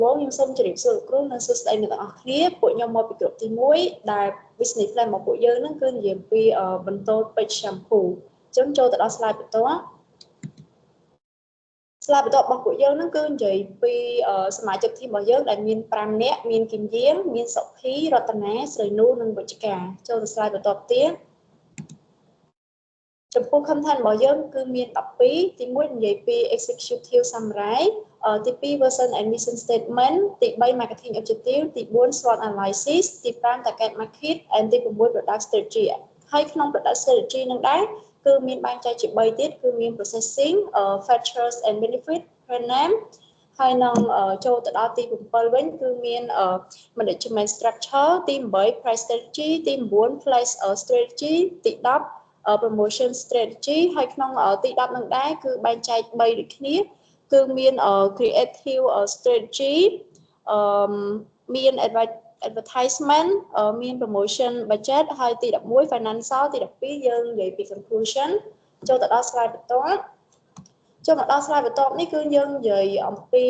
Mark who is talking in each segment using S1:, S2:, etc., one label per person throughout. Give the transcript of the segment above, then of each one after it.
S1: បងខ្ញុំសូមជម្រាបសួរលោកគ្រូនិងសួស្តីអ្នកទាំងអស់គ្នាពួកខ្ញុំមកពីក្រុមទី1ដែល business plan របស់ពួកយើងហ្នឹងគឺនិយាយពីបន្ទោពេជ្រ shampoo អញ្ចឹងចូលទៅដល់ slide បន្ទាប់ slide បន្ទាប់របស់ពួកយើងហ្នឹងគឺនិយាយពីសមាជិក team របស់យើងដែលមាន5នាក់មានគឹមយាងមានសុភីរតនាស្រីនូនិងវិជ្ជការចូលទៅ slide បន្ទាប់ទៀតចំពោះ content របស់យើងគឺមាន12ទី1និយាយពី executive summary ទី2 vision and mission statement ទី3 marketing objective ទី4 SWOT analysis ទី5 target market and ទី6 product strategy ហើយក្នុង product strategy នឹងដែរគឺមានបែងចែកជា3ទៀតគឺមាន processing features and benefit brand name ហើយនឹងចូលទៅដល់ទី7វិញគឺមាន management structure ទី8 price strategy ទី9 place strategy ទី10 promotion strategy ហើយក្នុងទី10នឹងដែរគឺបែងចែក3ដូចគ្នាគឺមាន creative strategy អឺមាន advertisement មាន promotion budget ហើយទី11 financial ទី12យើងនិយាយពី conclusion ចូលទៅដល់ slide បន្ទាប់ចូលមកដល់ slide បន្ទាប់នេះគឺយើងនិយាយអំពី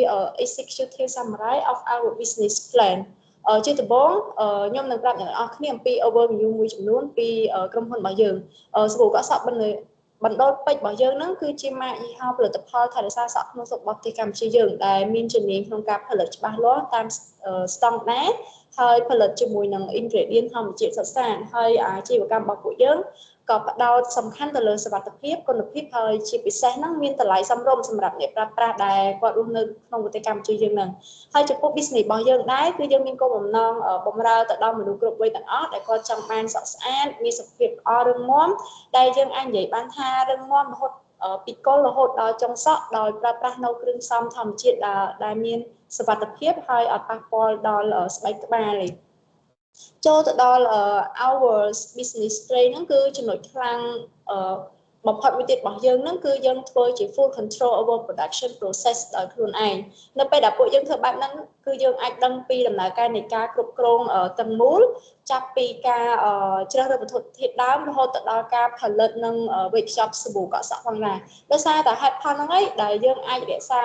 S1: executive summary of our business plan ជាដំបូងខ្ញុំនឹងប្រាប់អ្នកទាំងអស់គ្នាអំពី overview មួយចំនួនពីក្រុមហ៊ុនរបស់យើងសាប៊ូកក់សក់បណ្ដូលពេជ្ររបស់យើងហ្នឹងគឺជាម៉ាកយីហោផលិតផលថែរក្សាសក់ក្នុងស្រុករបស់ប្រទេសកម្ពុជាយើងដែលមានជំនាញក្នុងការផលិតច្បាស់លាស់តាមស្តង់ដារហើយផលិតជាមួយនឹង ingredient ធម្មជាតិសុទ្ធសាធហើយអាជីវកម្មរបស់ពួកយើងក៏ផ្ដោតសំខាន់ទៅលើសុវត្ថិភាពគុណភាពហើយជាពិសេសហ្នឹងមានតម្លៃសមរម្យសម្រាប់អ្នកប្រើប្រាស់ដែលគាត់រស់នៅក្នុងប្រទេសកម្ពុជាយើងហ្នឹងហើយចំពោះ business របស់យើងដែរគឺយើងមានគោលបំណងបំរើទៅដល់មនុស្សគ្រប់វ័យទាំងអស់ដែលគាត់ចង់បានសក់ស្អាតមានសុខភាពល្អរឹងមាំដែលយើងអាចនិយាយបានថារឹងមាំរហូតពីគល់រហូតដល់ចុងសក់ដោយប្រើប្រាស់នៅគ្រឿងផ្សំធម្មជាតិដែលមានសុវត្ថិភាពហើយអត់ប៉ះពាល់ដល់ស្បែកក្បាលទេចូលទៅដល់ our business strength ហ្នឹងគឺចំណុចខ្លាំងបំផុតមួយទៀតរបស់យើងហ្នឹងគឺយើងធ្វើជា full control over production process ដោយខ្លួនឯងនៅពេលដែលពួកយើងធ្វើបែបហ្នឹងគឺយើងអាចដឹងពីដំណើរការនៃការគ្រប់គ្រងទាំងមូលចាប់ពីការជ្រើសរើសវត្ថុធាតុដើមរហូតទៅដល់ការផលិតនិងវេចខ្ចប់សាប៊ូកក់សក់ផងដែរដោយសារតែហេតុផលហ្នឹងឯងដែលយើងអាចរក្សា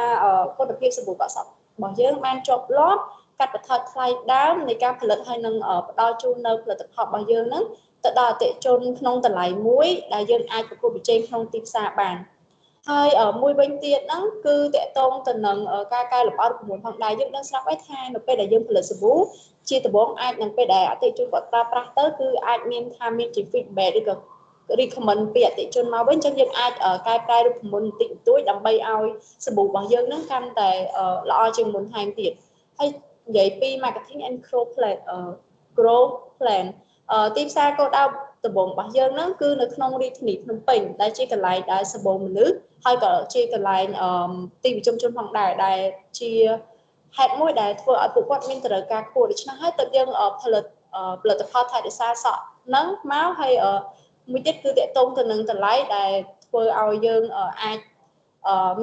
S1: គុណភាពសាប៊ូកក់សក់របស់យើងបានជាប់លាប់កាត់បន្ថយថ្លៃដើមនៃការផលិតហើយនឹងផ្ដល់ជូននៅផលិតផលរបស់យើងហ្នឹងទៅដល់អតិថិជនក្នុងតម្លៃមួយដែលយើងអាចប្រកួតប្រជែងក្នុងទីផ្សារបានហើយមួយវិញទៀតហ្នឹងគឺទាក់ទងទៅនឹងការកែលម្អរូបមន្តផងដែរយើងដឹងស្រាប់ហើយថានៅពេលដែលយើងផលិតសាប៊ូជាដំបូងអាចនឹងពេលដែលអតិថិជនគាត់ប្រើប្រាស់ទៅគឺអាចមានថាមានជា feedback ឬក៏ recommend ពីអតិថិជនមកវិញអញ្ចឹងយើងអាចកែប្រែរូបមន្តបន្តិចបន្តួចដើម្បីឲ្យសាប៊ូរបស់យើងនឹងកាន់តែល្អជាងមុនថែមទៀតហើយនិយាយពី marketing and growth plan ទីផ្សារគោលដៅដំបូងរបស់យើងហ្នឹងគឺនៅក្នុងរាជធានីភ្នំពេញដែលជាកន្លែងដែលសម្បូរមនុស្សហើយក៏ជាកន្លែងទីប្រជុំជនផងដែរដែលជាហេតុមួយដែលធ្វើឲ្យពួកគាត់មានតម្រូវការខ្ពស់ដូច្នេះហើយទើបយើងផលិតផលិតផលថែរក្សាសក់ហ្នឹងមកហើយមួយទៀតគឺទាក់ទងទៅនឹងតម្លៃដែលធ្វើឲ្យយើងអាច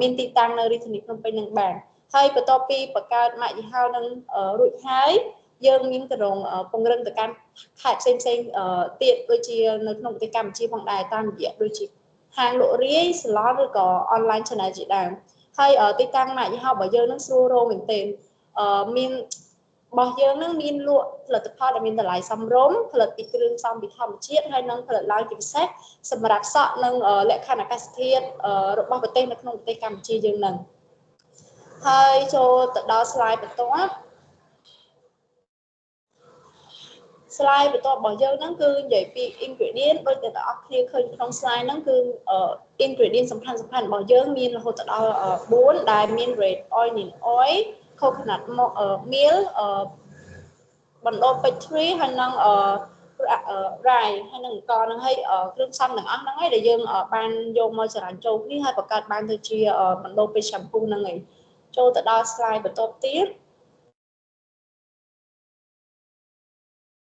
S1: មានទីតាំងនៅរាជធានីភ្នំពេញនឹងបានហើយបន្ទាប់ពីបង្កើតម៉ាកយីហោនឹងរួចហើយយើងមានគម្រោងពង្រឹងទៅកាន់ខេត្តផ្សេងផ្សេងទៀតដូចជានៅក្នុងប្រទេសកម្ពុជាផងដែរតាមរយៈដូចជាហាងលក់រាយសាឡនឬក៏ online channel ជាដើមហើយទីតាំងម៉ាកយីហោរបស់យើងនឹងស្រួលរកមែនទែនមានរបស់យើងនឹងមានលក់ផលិតផលដែលមានតម្លៃសមរម្យផលិតពីគ្រឿងផ្សំពីធម្មជាតិហើយនិងផលិតឡើងជាពិសេសសម្រាប់សក់និងលក្ខខណ្ឌអាកាសធាតុរបស់ប្រទេសនៅក្នុងប្រទេសកម្ពុជាយើងនឹងហើយចូលទៅដល់ slide បន្ទាប់ slide បន្ទាប់របស់យើងហ្នឹងគឺនិយាយពី ingredient ដូចតែអ្នកទាំងអស់គ្នាឃើញក្នុង slide ហ្នឹងគឺ ingredient សំខាន់សំខាន់របស់យើងមានរហូតដល់4ដែលមាន red onion oil coconut milk បណ្ដូលពេជ្រ tree ហើយនឹង rice ហើយនឹងអង្ករហ្នឹងហើយគ្រឿងផ្សំទាំងអស់ហ្នឹងហើយដែលយើងបានយកមកចរាញ់ចូលគ្នាហើយបង្កើតបានទៅជាបណ្ដូលពេជ្រ shampoo ហ្នឹងឯងចូលទៅដល់ slide បន្ទាប់ទៀត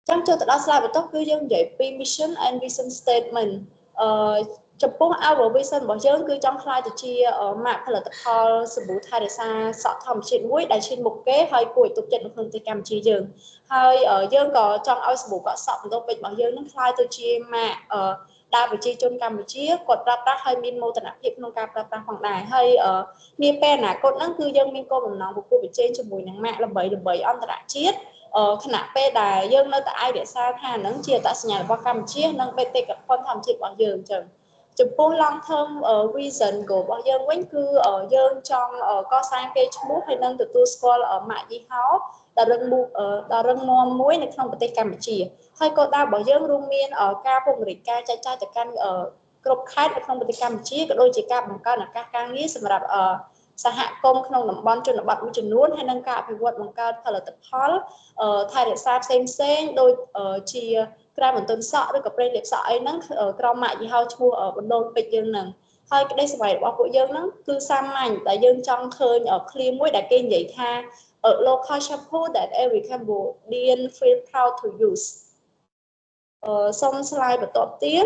S1: ចាំចូលទៅដល់ slide បន្ទាប់គឺយើងនិយាយពី mission and vision statement អឺចំពោះ our vision របស់យើងគឺចង់ក្លាយទៅជាម៉ាកផលិតផលសាប៊ូថែរក្សាសក់ធម្មជាតិមួយដែលឈានមុខគេហើយគួរឲ្យទុកចិត្តនៅក្នុងប្រទេសកម្ពុជាយើងហើយយើងក៏ចង់ឲ្យសាប៊ូកក់សក់បណ្ដូលពេជ្ររបស់យើងនឹងក្លាយទៅជាម៉ាក ដែលប្រជាជនកម្ពុជាគាត់ប្រើប្រាស់ហើយមានមោទនភាពក្នុងការប្រើប្រាស់ផងដែរហើយនាពេលអនាគតហ្នឹងគឺយើងមានគោលបំណងប្រកួតប្រជែងជាមួយនឹងម៉ាកល្បីៗអន្តរជាតិខណៈពេលដែលយើងនៅតែអាចរក្សាថាហ្នឹងជាអត្តសញ្ញាណរបស់កម្ពុជានិងបេតិកភណ្ឌធម្មជាតិរបស់យើងអញ្ចឹងចំពោះ long term vision goal របស់យើងវិញគឺយើងចង់កសាងកេរ្តិ៍ឈ្មោះហើយនឹងទទួលស្គាល់ម៉ាកយីហោដ៏រឹងមាំមួយនៅក្នុងប្រទេសកម្ពុជាហើយគោលដៅរបស់យើងរួមមានការពង្រីកការចែកចាយទៅកាន់គ្រប់ខេត្តនៅក្នុងប្រទេសកម្ពុជាក៏ដូចជាការបង្កើនឱកាសការងារសម្រាប់សហគមន៍ក្នុងតំបន់ជនបទមួយចំនួនហើយនិងការអភិវឌ្ឍបង្កើតផលិតផលថែរក្សាផ្សេងផ្សេងដូចជាក្រែមបន្ទន់សក់ឬក៏ប្រេងលាបសក់អីហ្នឹងក្រោមម៉ាកយីហោឈ្មោះបណ្ដូលពេជ្រយើងហ្នឹងហើយក្តីស្រមៃរបស់ពួកយើងហ្នឹងគឺសាមញ្ញដែលយើងចង់ឃើញឃ្លាមួយដែលគេនិយាយថា local shampoo that every Cambodian feel proud to use សូម slide បន្ទាប់ទៀត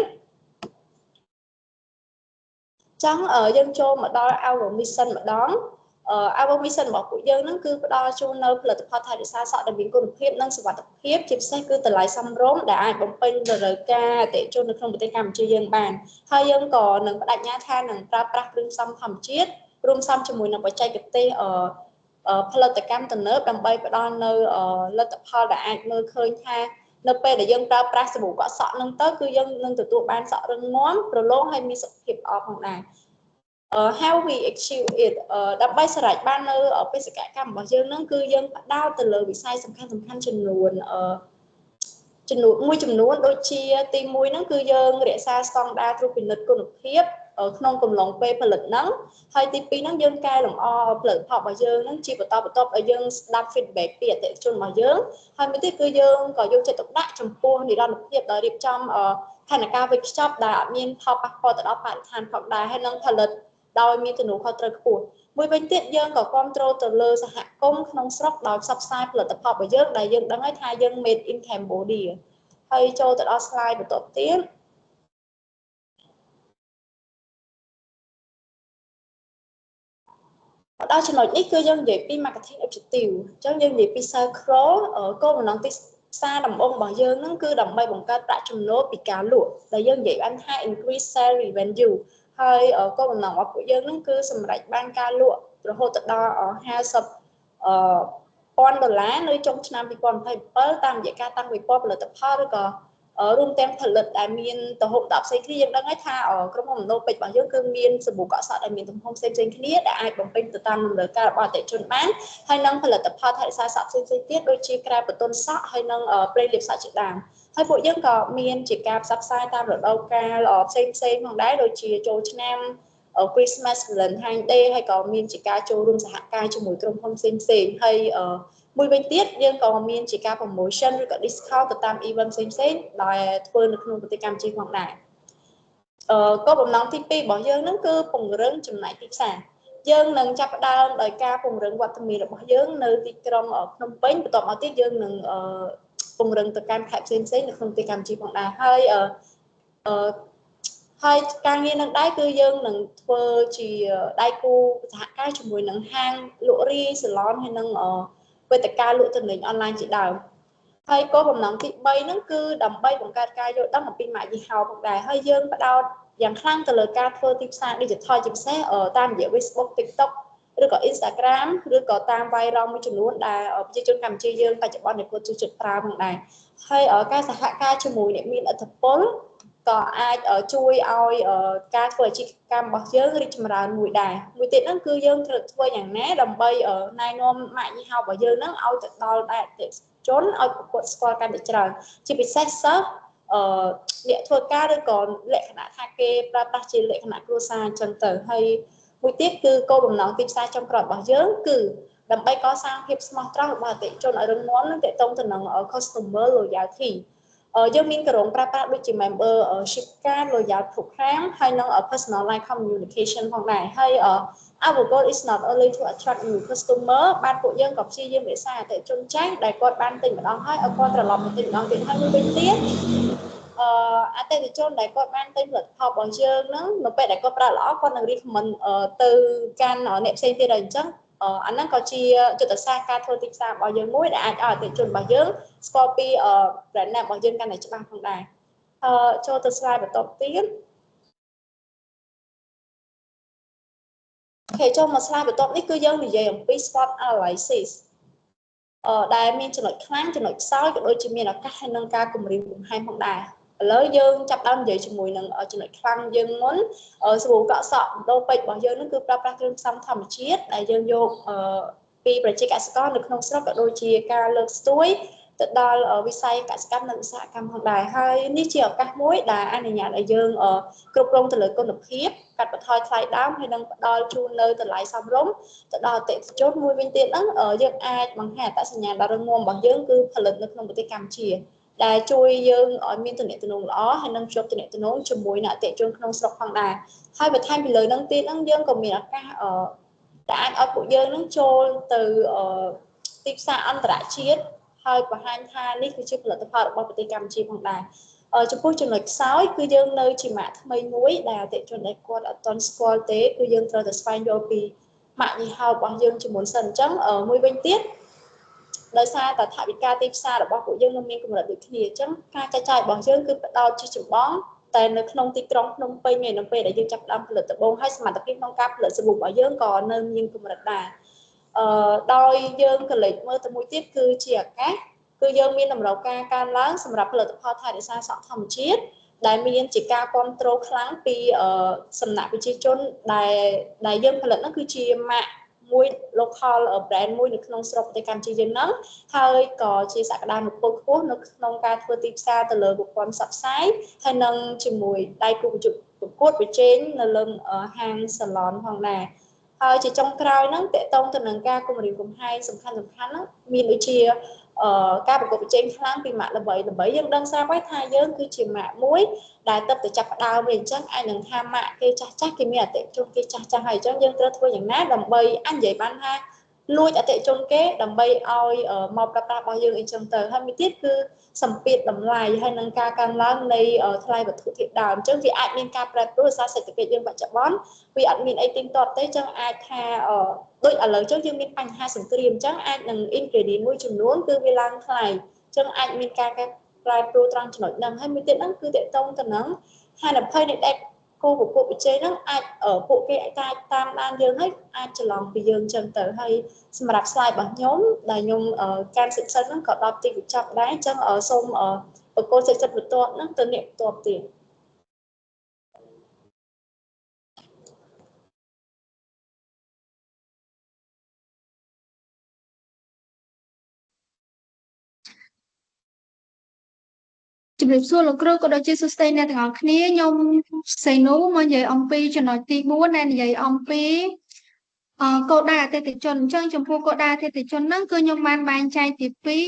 S1: ចឹងយើងចូលមកដល់ our mission ម្ដង our mission របស់ពួកយើងហ្នឹងគឺផ្ដល់ជូននៅផលិតផលថែរក្សាសក់ដែលមានគុណភាពនិងសុវត្ថិភាពជាពិសេសគឺតម្លៃសមរម្យដែលអាចបំពេញតម្រូវការអតិថិជននៅក្នុងប្រទេសកម្ពុជាយើងបានហើយយើងក៏នឹងបដិញ្ញាថានឹងប្រើប្រាស់គ្រឿងផ្សំធម្មជាតិរួមផ្សំជាមួយនឹងបច្ចេកទេសផលិតកម្មទំនើបដើម្បីផ្ដល់នៅលទ្ធផលដែលអាចមើលឃើញថានៅពេលដែលយើងប្រើប្រាស់សាប៊ូកក់សក់ហ្នឹងទៅគឺយើងនឹងទទួលបានសក់រឹងមាំប្រឡូងហើយមានសុខភាពល្អផងដែរ how we achieve it ដើម្បីសម្រេចបាននៅបេសកកម្មរបស់យើងហ្នឹងគឺយើងផ្ដោតទៅលើវិស័យសំខាន់សំខាន់ចំនួនចំនួនមួយចំនួនដូចជាទី1ហ្នឹងគឺយើងរក្សាស្តង់ដារត្រួតពិនិត្យគុណភាពក្នុងកំឡុងពេលផលិតហ្នឹងហើយទី2ហ្នឹងយើងកែលម្អផលិតផលរបស់យើងហ្នឹងជាបន្តបន្ទាប់ឲ្យយើងស្ដាប់ feedback ពីអតិថិជនរបស់យើងហើយមួយទៀតគឺយើងក៏យកចិត្តទុកដាក់ចំពោះនិរន្តរភាពដោយរៀបចំផែនការវេចខ្ចប់ដែលអត់មានផលប៉ះពាល់ទៅដល់បរិស្ថានផងដែរហើយនឹងផលិតដោយមានទំនួលខុសត្រូវខ្ពស់មួយវិញទៀតយើងក៏គ្រប់គ្រងទៅលើសហគមន៍ក្នុងស្រុកដោយផ្សព្វផ្សាយផលិតផលរបស់យើងដែលយើងដឹងហើយថាយើង made in Cambodia ហើយចូលទៅដល់ slide បន្ទាប់ទៀតដល់ចំណុចនេះគឺយើងនិយាយពី marketing objective អញ្ចឹងយើងនិយាយពី sales growth គោលបំណងទីផ្សារដំបូងរបស់យើងហ្នឹងគឺដើម្បីបង្កើតប្រាក់ចំណូលពីការលក់ដែលយើងនិយាយបានថា increase sales revenue ហើយគោលបំណងរបស់ពួកយើងហ្នឹងគឺសម្រេចបានការលក់រហូតដល់50ពាន់ដុល្លារនៅចុងឆ្នាំ2027តាមរយៈការតាំងពិព័រណ៍ផលិតផលឬក៏រួមទាំងផលិតដែលមានទំហំ10ផ្សេងគ្នាយើងដឹងហើយថាក្រុមហ៊ុនមនោពេជ្ររបស់យើងគឺមានសាប៊ូកក់សក់ដែលមានទំហំផ្សេងៗគ្នាដែលអាចបំពេញទៅតាមតម្រូវការរបស់អតិថិជនបានហើយនិងផលិតផលថែរក្សាសក់ផ្សេងៗទៀតដូចជាក្រែបន្ទន់សក់ហើយនិងប្រេងលាបសក់ជាដើមហើយពួកយើងក៏មានជាការផ្សព្វផ្សាយតាមរដូវកាលផ្សេងផ្សេងផងដែរដូចជាចូលឆ្នាំ Christmas Valentine Day ហើយក៏មានជាការចូលរួមសហការជាមួយក្រុមហ៊ុនផ្សេងផ្សេងហើយមួយវិញទៀតយើងក៏មានជាការ promotion ឬក៏ discount ទៅតាម event ផ្សេងផ្សេងដែលធ្វើនៅក្នុងប្រទេសកម្ពុជាផងដែរអឺគោលបំណងទី2របស់យើងនឹងគឺពង្រឹងចំណែកទីផ្សារយើងនឹងចាប់ផ្ដើមដោយការពង្រឹងវត្តមានរបស់យើងនៅទីក្រុងភ្នំពេញបន្ទាប់មកទៀតយើងនឹងពង្រឹងទៅកាន់ខេត្តផ្សេងផ្សេងនៅក្នុងប្រទេសកម្ពុជាផងដែរហើយអឺហើយការងារនឹងដែរគឺយើងនឹងធ្វើជាដៃគូសហការជាមួយនឹងហាងលក់រាយសាឡនហើយនឹងវេទិកាលក់ទំនិញអនឡាញជាដើមហើយគោលបំណងទី3ហ្នឹងគឺដើម្បីបង្កើតការយល់ដឹងអំពីម៉ាកយីហោផងដែរហើយយើងផ្ដោតយ៉ាងខ្លាំងទៅលើការធ្វើទីផ្សារ digital ជាពិសេសតាមរយៈ Facebook TikTok ឬក៏ Instagram ឬក៏តាម viral មួយចំនួនដែលប្រជាជនកម្ពុជាយើងបច្ចុប្បន្ននេះគាត់ចូលចិត្តប្រើផងដែរហើយការសហការជាមួយអ្នកមានឥទ្ធិពលក៏អាចជួយឲ្យការធ្វើអាជីវកម្មរបស់យើងរីកចម្រើនមួយដែរមួយទៀតហ្នឹងគឺយើងត្រូវធ្វើយ៉ាងណាដើម្បីណែនាំម៉ាកយីហោរបស់យើងហ្នឹងឲ្យទៅដល់អតិថិជនឲ្យគាត់ស្គាល់កាន់តែច្រើនជាពិសេសសិស្សអ្នកធ្វើការឬក៏លក្ខណៈថាគេប្រើប្រាស់ជាលក្ខណៈគ្រួសារអញ្ចឹងទៅហើយមួយទៀតគឺគោលបំណងទីផ្សារចុងក្រោយរបស់យើងគឺដើម្បីកសាងភាពស្មោះត្រង់របស់អតិថិជនឲ្យរឹងមាំនិងទាក់ទងទៅនឹង customer loyalty យើងមានក្រុមប្រើប្រាស់ដូចជា membership card loyal program ហើយនិង personalized communication ផងដែរហើយ our goal is not only to attract new customer បានពួកយើងក៏ព្យាយាមរក្សាអតិថិជនចាស់ដែលគាត់បានទិញម្ដងហើយឲ្យគាត់ត្រឡប់មកទិញម្ដងទៀតហើយមួយវិញទៀតអតិថិជនដែលគាត់បានទិញផលិតផលរបស់យើងហ្នឹងនៅពេលដែលគាត់ប្រើល្អគាត់នឹង recommend ទៅកាន់អ្នកផ្សេងទៀតហើយអញ្ចឹងអាហ្នឹងក៏ជាយុទ្ធសាស្ត្រការធ្វើទីផ្សាររបស់យើងមួយដែលអាចឲ្យអតិថិជនរបស់យើងស្គាល់ពី brand name របស់យើងកាន់តែច្បាស់ផងដែរ ចូលទៅ slide បន្ទាប់ទៀត OK ចូលមក slide បន្ទាប់នេះគឺយើងនិយាយអំពី SWOT analysis ដែលមានចំណុចខ្លាំងចំណុចខ្សោយក៏ដូចជាមានឱកាសនិងការគម្រាមកំហែងផងដែរឥឡូវយើងចាប់ដើមនិយាយជាមួយនឹងចំណុចខ្លាំងយើងមុនសាប៊ូកក់សក់ដូពេជ្ររបស់យើងនឹងគឺប្រើប្រាស់គ្រឿងផ្សំធម្មជាតិដែលយើងយកពីប្រជាកសិករនៅក្នុងស្រុកក៏ដូចជាការលើកស្ទួយទៅដល់វិស័យកសិកម្មនិងឧស្សាហកម្មផងដែរហើយនេះជាឱកាសមួយដែលអនុញ្ញាតឲ្យយើងគ្រប់គ្រងទៅលើគុណភាពកាត់បន្ថយថ្លៃដើមហើយនិងផ្ដល់ជូននៅតម្លៃសមរម្យទៅដល់អតិថិជនមួយវិញទៀតហ្នឹងយើងអាចបង្ហាញអត្តសញ្ញាណដ៏រឹងមាំរបស់យើងគឺផលិតនៅក្នុងប្រទេសកម្ពុជាដែលជួយយើងឲ្យមានទំនាក់ទំនងល្អហើយនិងភ្ជាប់ទំនាក់ទំនងជាមួយនឹងអតិថិជនក្នុងស្រុកផងដែរហើយបន្ថែមពីលើហ្នឹងទៀតហ្នឹងយើងក៏មានឱកាសដែលអាចឲ្យពួកយើងនឹងចូលទៅទីផ្សារអន្តរជាតិហើយបង្ហាញថានេះគឺជាផលិតផលរបស់ប្រទេសកម្ពុជាផងដែរចំពោះចំណុចខ្សោយគឺយើងនៅជាម៉ាកថ្មីមួយដែលអតិថិជនដែលគាត់អត់ទាន់ស្គាល់ទេគឺយើងត្រូវតែស្វែងយល់ពីម៉ាកយីហោរបស់យើងជាមុនសិនអញ្ចឹងមួយវិញទៀតដោយសារតែថវិកាទីផ្សាររបស់ពួកយើងនៅមានកម្រិតដូចគ្នាអញ្ចឹងការចែកចាយរបស់យើងគឺផ្ដោតជាចម្បងតែនៅក្នុងទីក្រុងភ្នំពេញឯនៅពេលដែលយើងចាប់ផ្ដើមផលិតដំបូងហើយសមត្ថភាពក្នុងការផលិតសាប៊ូរបស់យើងក៏នៅមានកម្រិតដែរដោយយើងក៏លេចមើលទៅមួយទៀតគឺជាឱកាសគឺយើងមានតម្រូវការកើនឡើងសម្រាប់ផលិតផលថែរក្សាសក់ធម្មជាតិដែលមានជាការគ្រប់គ្រងខ្លាំងពីសំណាក់ប្រជាជនដែលយើងផលិតហ្នឹងគឺជាម៉ាកមួយ local brand មួយនៅក្នុងស្រុកប្រទេសកម្ពុជាយើងហ្នឹងហើយក៏ជាសក្តានុពលខ្ពស់នៅក្នុងការធ្វើទីផ្សារទៅលើប្រព័ន្ធផ្សព្វផ្សាយហើយនឹងជាមួយដៃគូប្រកួតប្រជែងនៅលើហាង salon ផងដែរហើយជាចុងក្រោយហ្នឹងតកតងទៅនឹងការគម្រាមកំហែងសំខាន់សំខាន់ហ្នឹងមានដូចជាការប្រកួតប្រជែងខ្លាំងពីម៉ាកល្បីល្បីយើងដឹងស្រាប់ហើយថាយើងគឺជាម៉ាកមួយដែលទៅតែចាប់ផ្ដើមវិញអញ្ចឹងអាចនឹងថាម៉ាកគេចាស់ចាស់គេមានអតិថិជនគេចាស់ចាស់ហើយអញ្ចឹងយើងត្រូវធ្វើយ៉ាងណាដើម្បីអញនិយាយបានថាលួចអតិថិជនគេដើម្បីឲ្យមកប្រើប្រាស់របស់យើងអីចឹងទៅហើយមួយទៀតគឺសម្ពាធតម្លៃហើយនឹងការកើនឡើងនៃថ្លៃវត្ថុធាតុដើមអញ្ចឹងវាអាចមានការប្រែប្រួលសារសេដ្ឋកិច្ចយើងបច្ចុប្បន្នវាអត់មានអីទៀងទាត់ទេអញ្ចឹងអាចថាដូចឥឡូវចឹងយើងមានបញ្ហាសង្គ្រាមអញ្ចឹងអាចនឹង ingredient មួយចំនួនគឺវាឡើងថ្លៃអញ្ចឹងអាចមានការកែប្រែប្រួលត្រង់ចំណុចហ្នឹងហើយមួយទៀតហ្នឹងគឺតកតងទៅនឹងហានិភ័យនៃដែលគូប្រកួតប្រជែងហ្នឹងអាចពួកគេអាចតាមដានយើងហើយអាចច្រឡំពីយើងចឹងទៅហើយសម្រាប់ slide របស់ខ្ញុំដែលខ្ញុំកាន់ section ហ្នឹងក៏ដល់ទីបញ្ចប់ដែរអញ្ចឹងសូមបកគោល section បន្ទាប់ហ្នឹងទៅអ្នកបន្ទាប់ទៀត
S2: ជំរាបសួរលោកគ្រូក៏ដូចជាសួស្តីអ្នកទាំងអស់គ្នាខ្ញុំសេនូមកនិយាយអំពីចំណុចទី4ដែលនិយាយអំពីគោលដៅអតិថិជនអញ្ចឹងចំពោះគោលដៅអតិថិជនហ្នឹងគឺខ្ញុំបានបែងចែកទី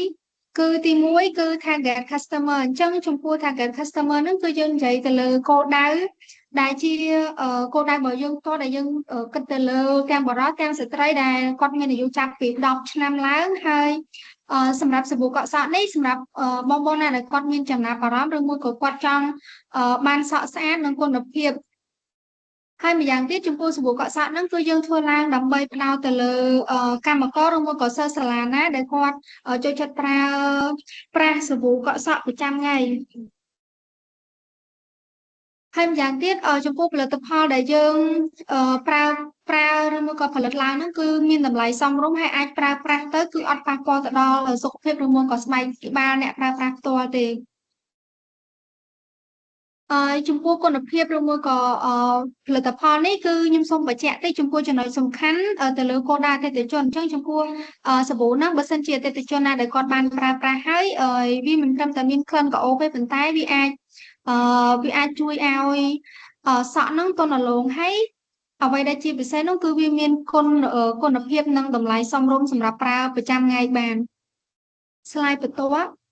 S2: 2គឺទី1គឺ target customer អញ្ចឹងចំពោះ target customer ហ្នឹងគឺយើងនិយាយទៅលើគោលដៅដែលជាគោលដៅរបស់យើងផ្ទាល់ដែលយើងគិតទៅលើទាំងបុរសទាំងស្ត្រីដែលគាត់មានអាយុចាប់ពី10ឆ្នាំឡើងហើយសម្រាប់សាប៊ូកក់សក់នេះសម្រាប់បងប្អូនណាដែលគាត់មានចំណាប់អារម្មណ៍ឬមួយក៏គាត់ចង់បានសក់ស្អាតនិងគុណភាពហើយម្យ៉ាងទៀតចំពោះសាប៊ូកក់សក់ហ្នឹងគឺយើងធ្វើឡើងដើម្បីផ្ដោតទៅលើកម្មករឬមួយក៏សិស្សសាលាណាដែលគាត់ចូលចិត្តប្រើប្រាស់សាប៊ូកក់សក់ប្រចាំថ្ងៃហើយម្យ៉ាងទៀតចំពោះផលិតផលដែលយើងប្រើប្រើឬមួយក៏ផលិតឡើងហ្នឹងគឺមានតម្លៃសមរម្យហើយអាចប្រើប្រាស់ទៅគឺអត់ប៉ះពាល់ទៅដល់សុខភាពឬមួយក៏ស្បែកក្បាលអ្នកប្រើប្រាស់ផ្ទាល់ទេហើយចំពោះគុណភាពឬមួយក៏ផលិតផលនេះគឺខ្ញុំសូមបញ្ជាក់តិចចំពោះចំណុចសំខាន់ទៅលើគោលដៅអតិថិជនអញ្ចឹងចំពោះសាប៊ូហ្នឹងបើសិនជាអតិថិជនណាដែលគាត់បានប្រើប្រាស់ហើយវាមិនត្រឹមតែមានក្លិនក្រអូបទេប៉ុន្តែវាអាចវាអាចជួយឲ្យសក់ហ្នឹងទន់រលោងហើយអ្វីដែលជាពិសេសនោះគឺវាមានគុណភាពនិងតម្លៃសមរម្យសម្រាប់ប្រើប្រចាំថ្ងៃបាន slide បន្ទាប់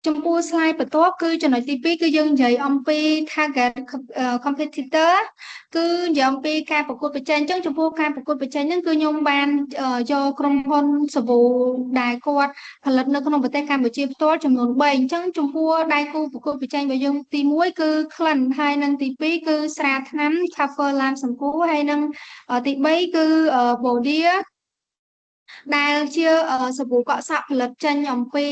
S2: ចំពោះ slide បន្ទាប់គឺចំណុចទី2គឺយើងនិយាយអំពី target competitor គឺនិយាយអំពីការប្រកួតប្រជែងអញ្ចឹងចំពោះការប្រកួតប្រជែងហ្នឹងគឺខ្ញុំបានយកក្រុមហ៊ុនសាប៊ូដែលគាត់ផលិតនៅក្នុងប្រទេសកម្ពុជាផ្ទាល់ចំនួន3អញ្ចឹងចំពោះដៃគូប្រកួតប្រជែងរបស់យើងទី1គឺក្លិនហើយនិងទី2គឺស្រាថ្នាំ Kaffir Lime សម្គូហើយនិងទី3គឺ Bodia ដែលជាសាប៊ូកក់សក់ផលិតចេញអំពី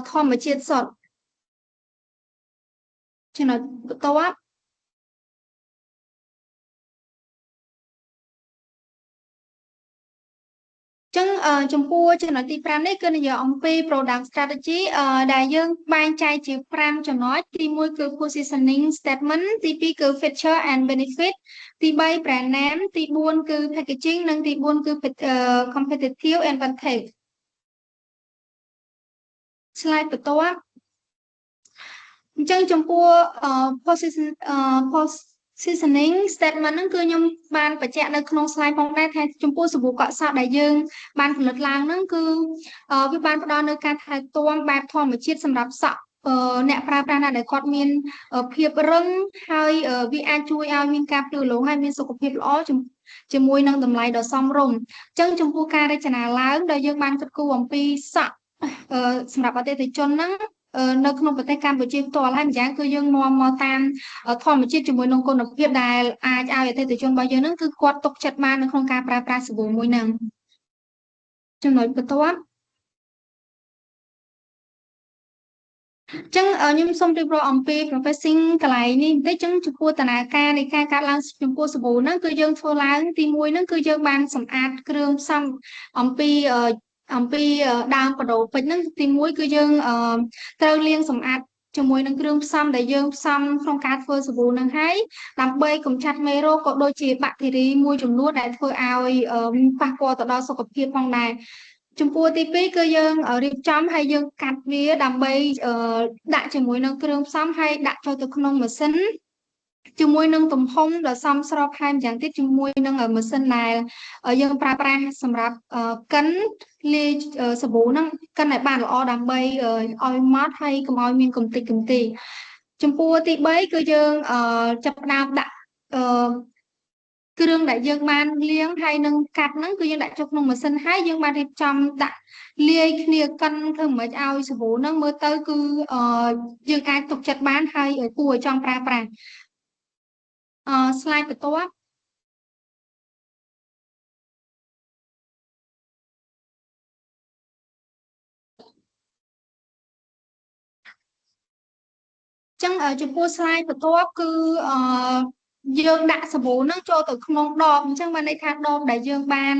S2: ធម្មជាតិសុទ្ធ។ ចំណុចបន្ទាប់ ចឹងចំពោះចំណុចទី5នេះគឺនិយាយអំពី product strategy ដែលយើងបែងចែកជា5ចំណុច។ទី1គឺ positioning statement ទី2គឺ feature and benefit ទី3 brand name ទី4គឺ packaging និងទី4គឺ competitive advantage។ slide បន្ទាប់អញ្ចឹងចំពោះ positioning statement ហ្នឹងគឺខ្ញុំបានបញ្ជាក់នៅក្នុង slide ផងដែរថាចំពោះសាប៊ូកក់សក់ដែលយើងបានផលិតឡើងហ្នឹងគឺវាបានផ្ដល់នូវការថែទាំបែបធម្មជាតិសម្រាប់សក់អ្នកប្រើប្រាស់ណាដែលគាត់មានភាពរឹងហើយវាអាចជួយឲ្យមានការភ្លឺរលោងហើយមានសុខភាពល្អជាមួយនឹងតម្លៃដ៏សមរម្យអញ្ចឹងចំពោះការរចនាឡើងដែលយើងបានគិតគូរអំពីសក់សម្រាប់អតិថិជនហ្នឹងនៅក្នុងប្រទេសកម្ពុជាផ្ទាល់ហើយម្យ៉ាងគឺយើងនាំមកតាមធម្មជាតិជាមួយនឹងគុណភាពដែលអាចឲ្យអតិថិជនរបស់យើងហ្នឹងគឺគាត់ទុកចិត្តបាននៅក្នុងការប្រើប្រាស់សាប៊ូមួយហ្នឹង។ចំណុចបន្ទាប់អញ្ចឹងខ្ញុំសូមរៀបរាប់អំពី processing កន្លែងនេះបន្តិចចឹងចំពោះដំណើរការនៃការកាត់ឡើងចំពោះសាប៊ូហ្នឹងគឺយើងធ្វើឡើងទី1ហ្នឹងគឺយើងបានសម្អាតគ្រឿងផ្សំអំពីដើមបដូរពេជ្រហ្នឹងទី1គឺយើងត្រូវលាងសម្អាតជាមួយនឹងគ្រឿងផ្សំដែលយើងផ្សំក្នុងការធ្វើសាប៊ូនឹងហើយដើម្បីកម្ចាត់មេរោគក៏ដូចជាបាក់តេរីមួយចំនួនដែលធ្វើឲ្យប៉ះពាល់ទៅដល់សុខភាពផងដែរចំពោះទី2គឺយើងរៀបចំហើយយើងកាត់វាដើម្បីដាក់ជាមួយនឹងគ្រឿងផ្សំហើយដាក់ចូលទៅក្នុងម៉ាស៊ីនជាមួយនឹងទំហំដ៏សមស្របថែមយ៉ាងទៀតជាមួយនឹងម៉ាស៊ីនដែលយើងប្រើប្រាស់សម្រាប់កិនលាយសាប៊ូហ្នឹងកិនឲ្យបានល្អដើម្បីឲ្យម៉ត់ហើយកុំឲ្យមានកំទេចកំទីចំពោះទី3គឺយើងចាប់ផ្ដើមដាក់អឺគ្រឿងដែលយើងបានលាងហើយនឹងកាត់ហ្នឹងគឺយើងដាក់ចូលក្នុងម៉ាស៊ីនហើយយើងបានរៀបចំដាក់លាយគ្នាកិនធ្វើម៉េចឲ្យសាប៊ូហ្នឹងមើលទៅគឺយើងអាចទុកចិត្តបានហើយគួរឲ្យចង់ប្រើប្រាស់អឺ slide បន្ទាប់ចឹងចំពោះ slide បន្ទាប់គឺអឺយើងដាក់សាប៊ូហ្នឹងចូលទៅក្នុងដបអញ្ចឹងបានន័យថាដបដែលយើងបាន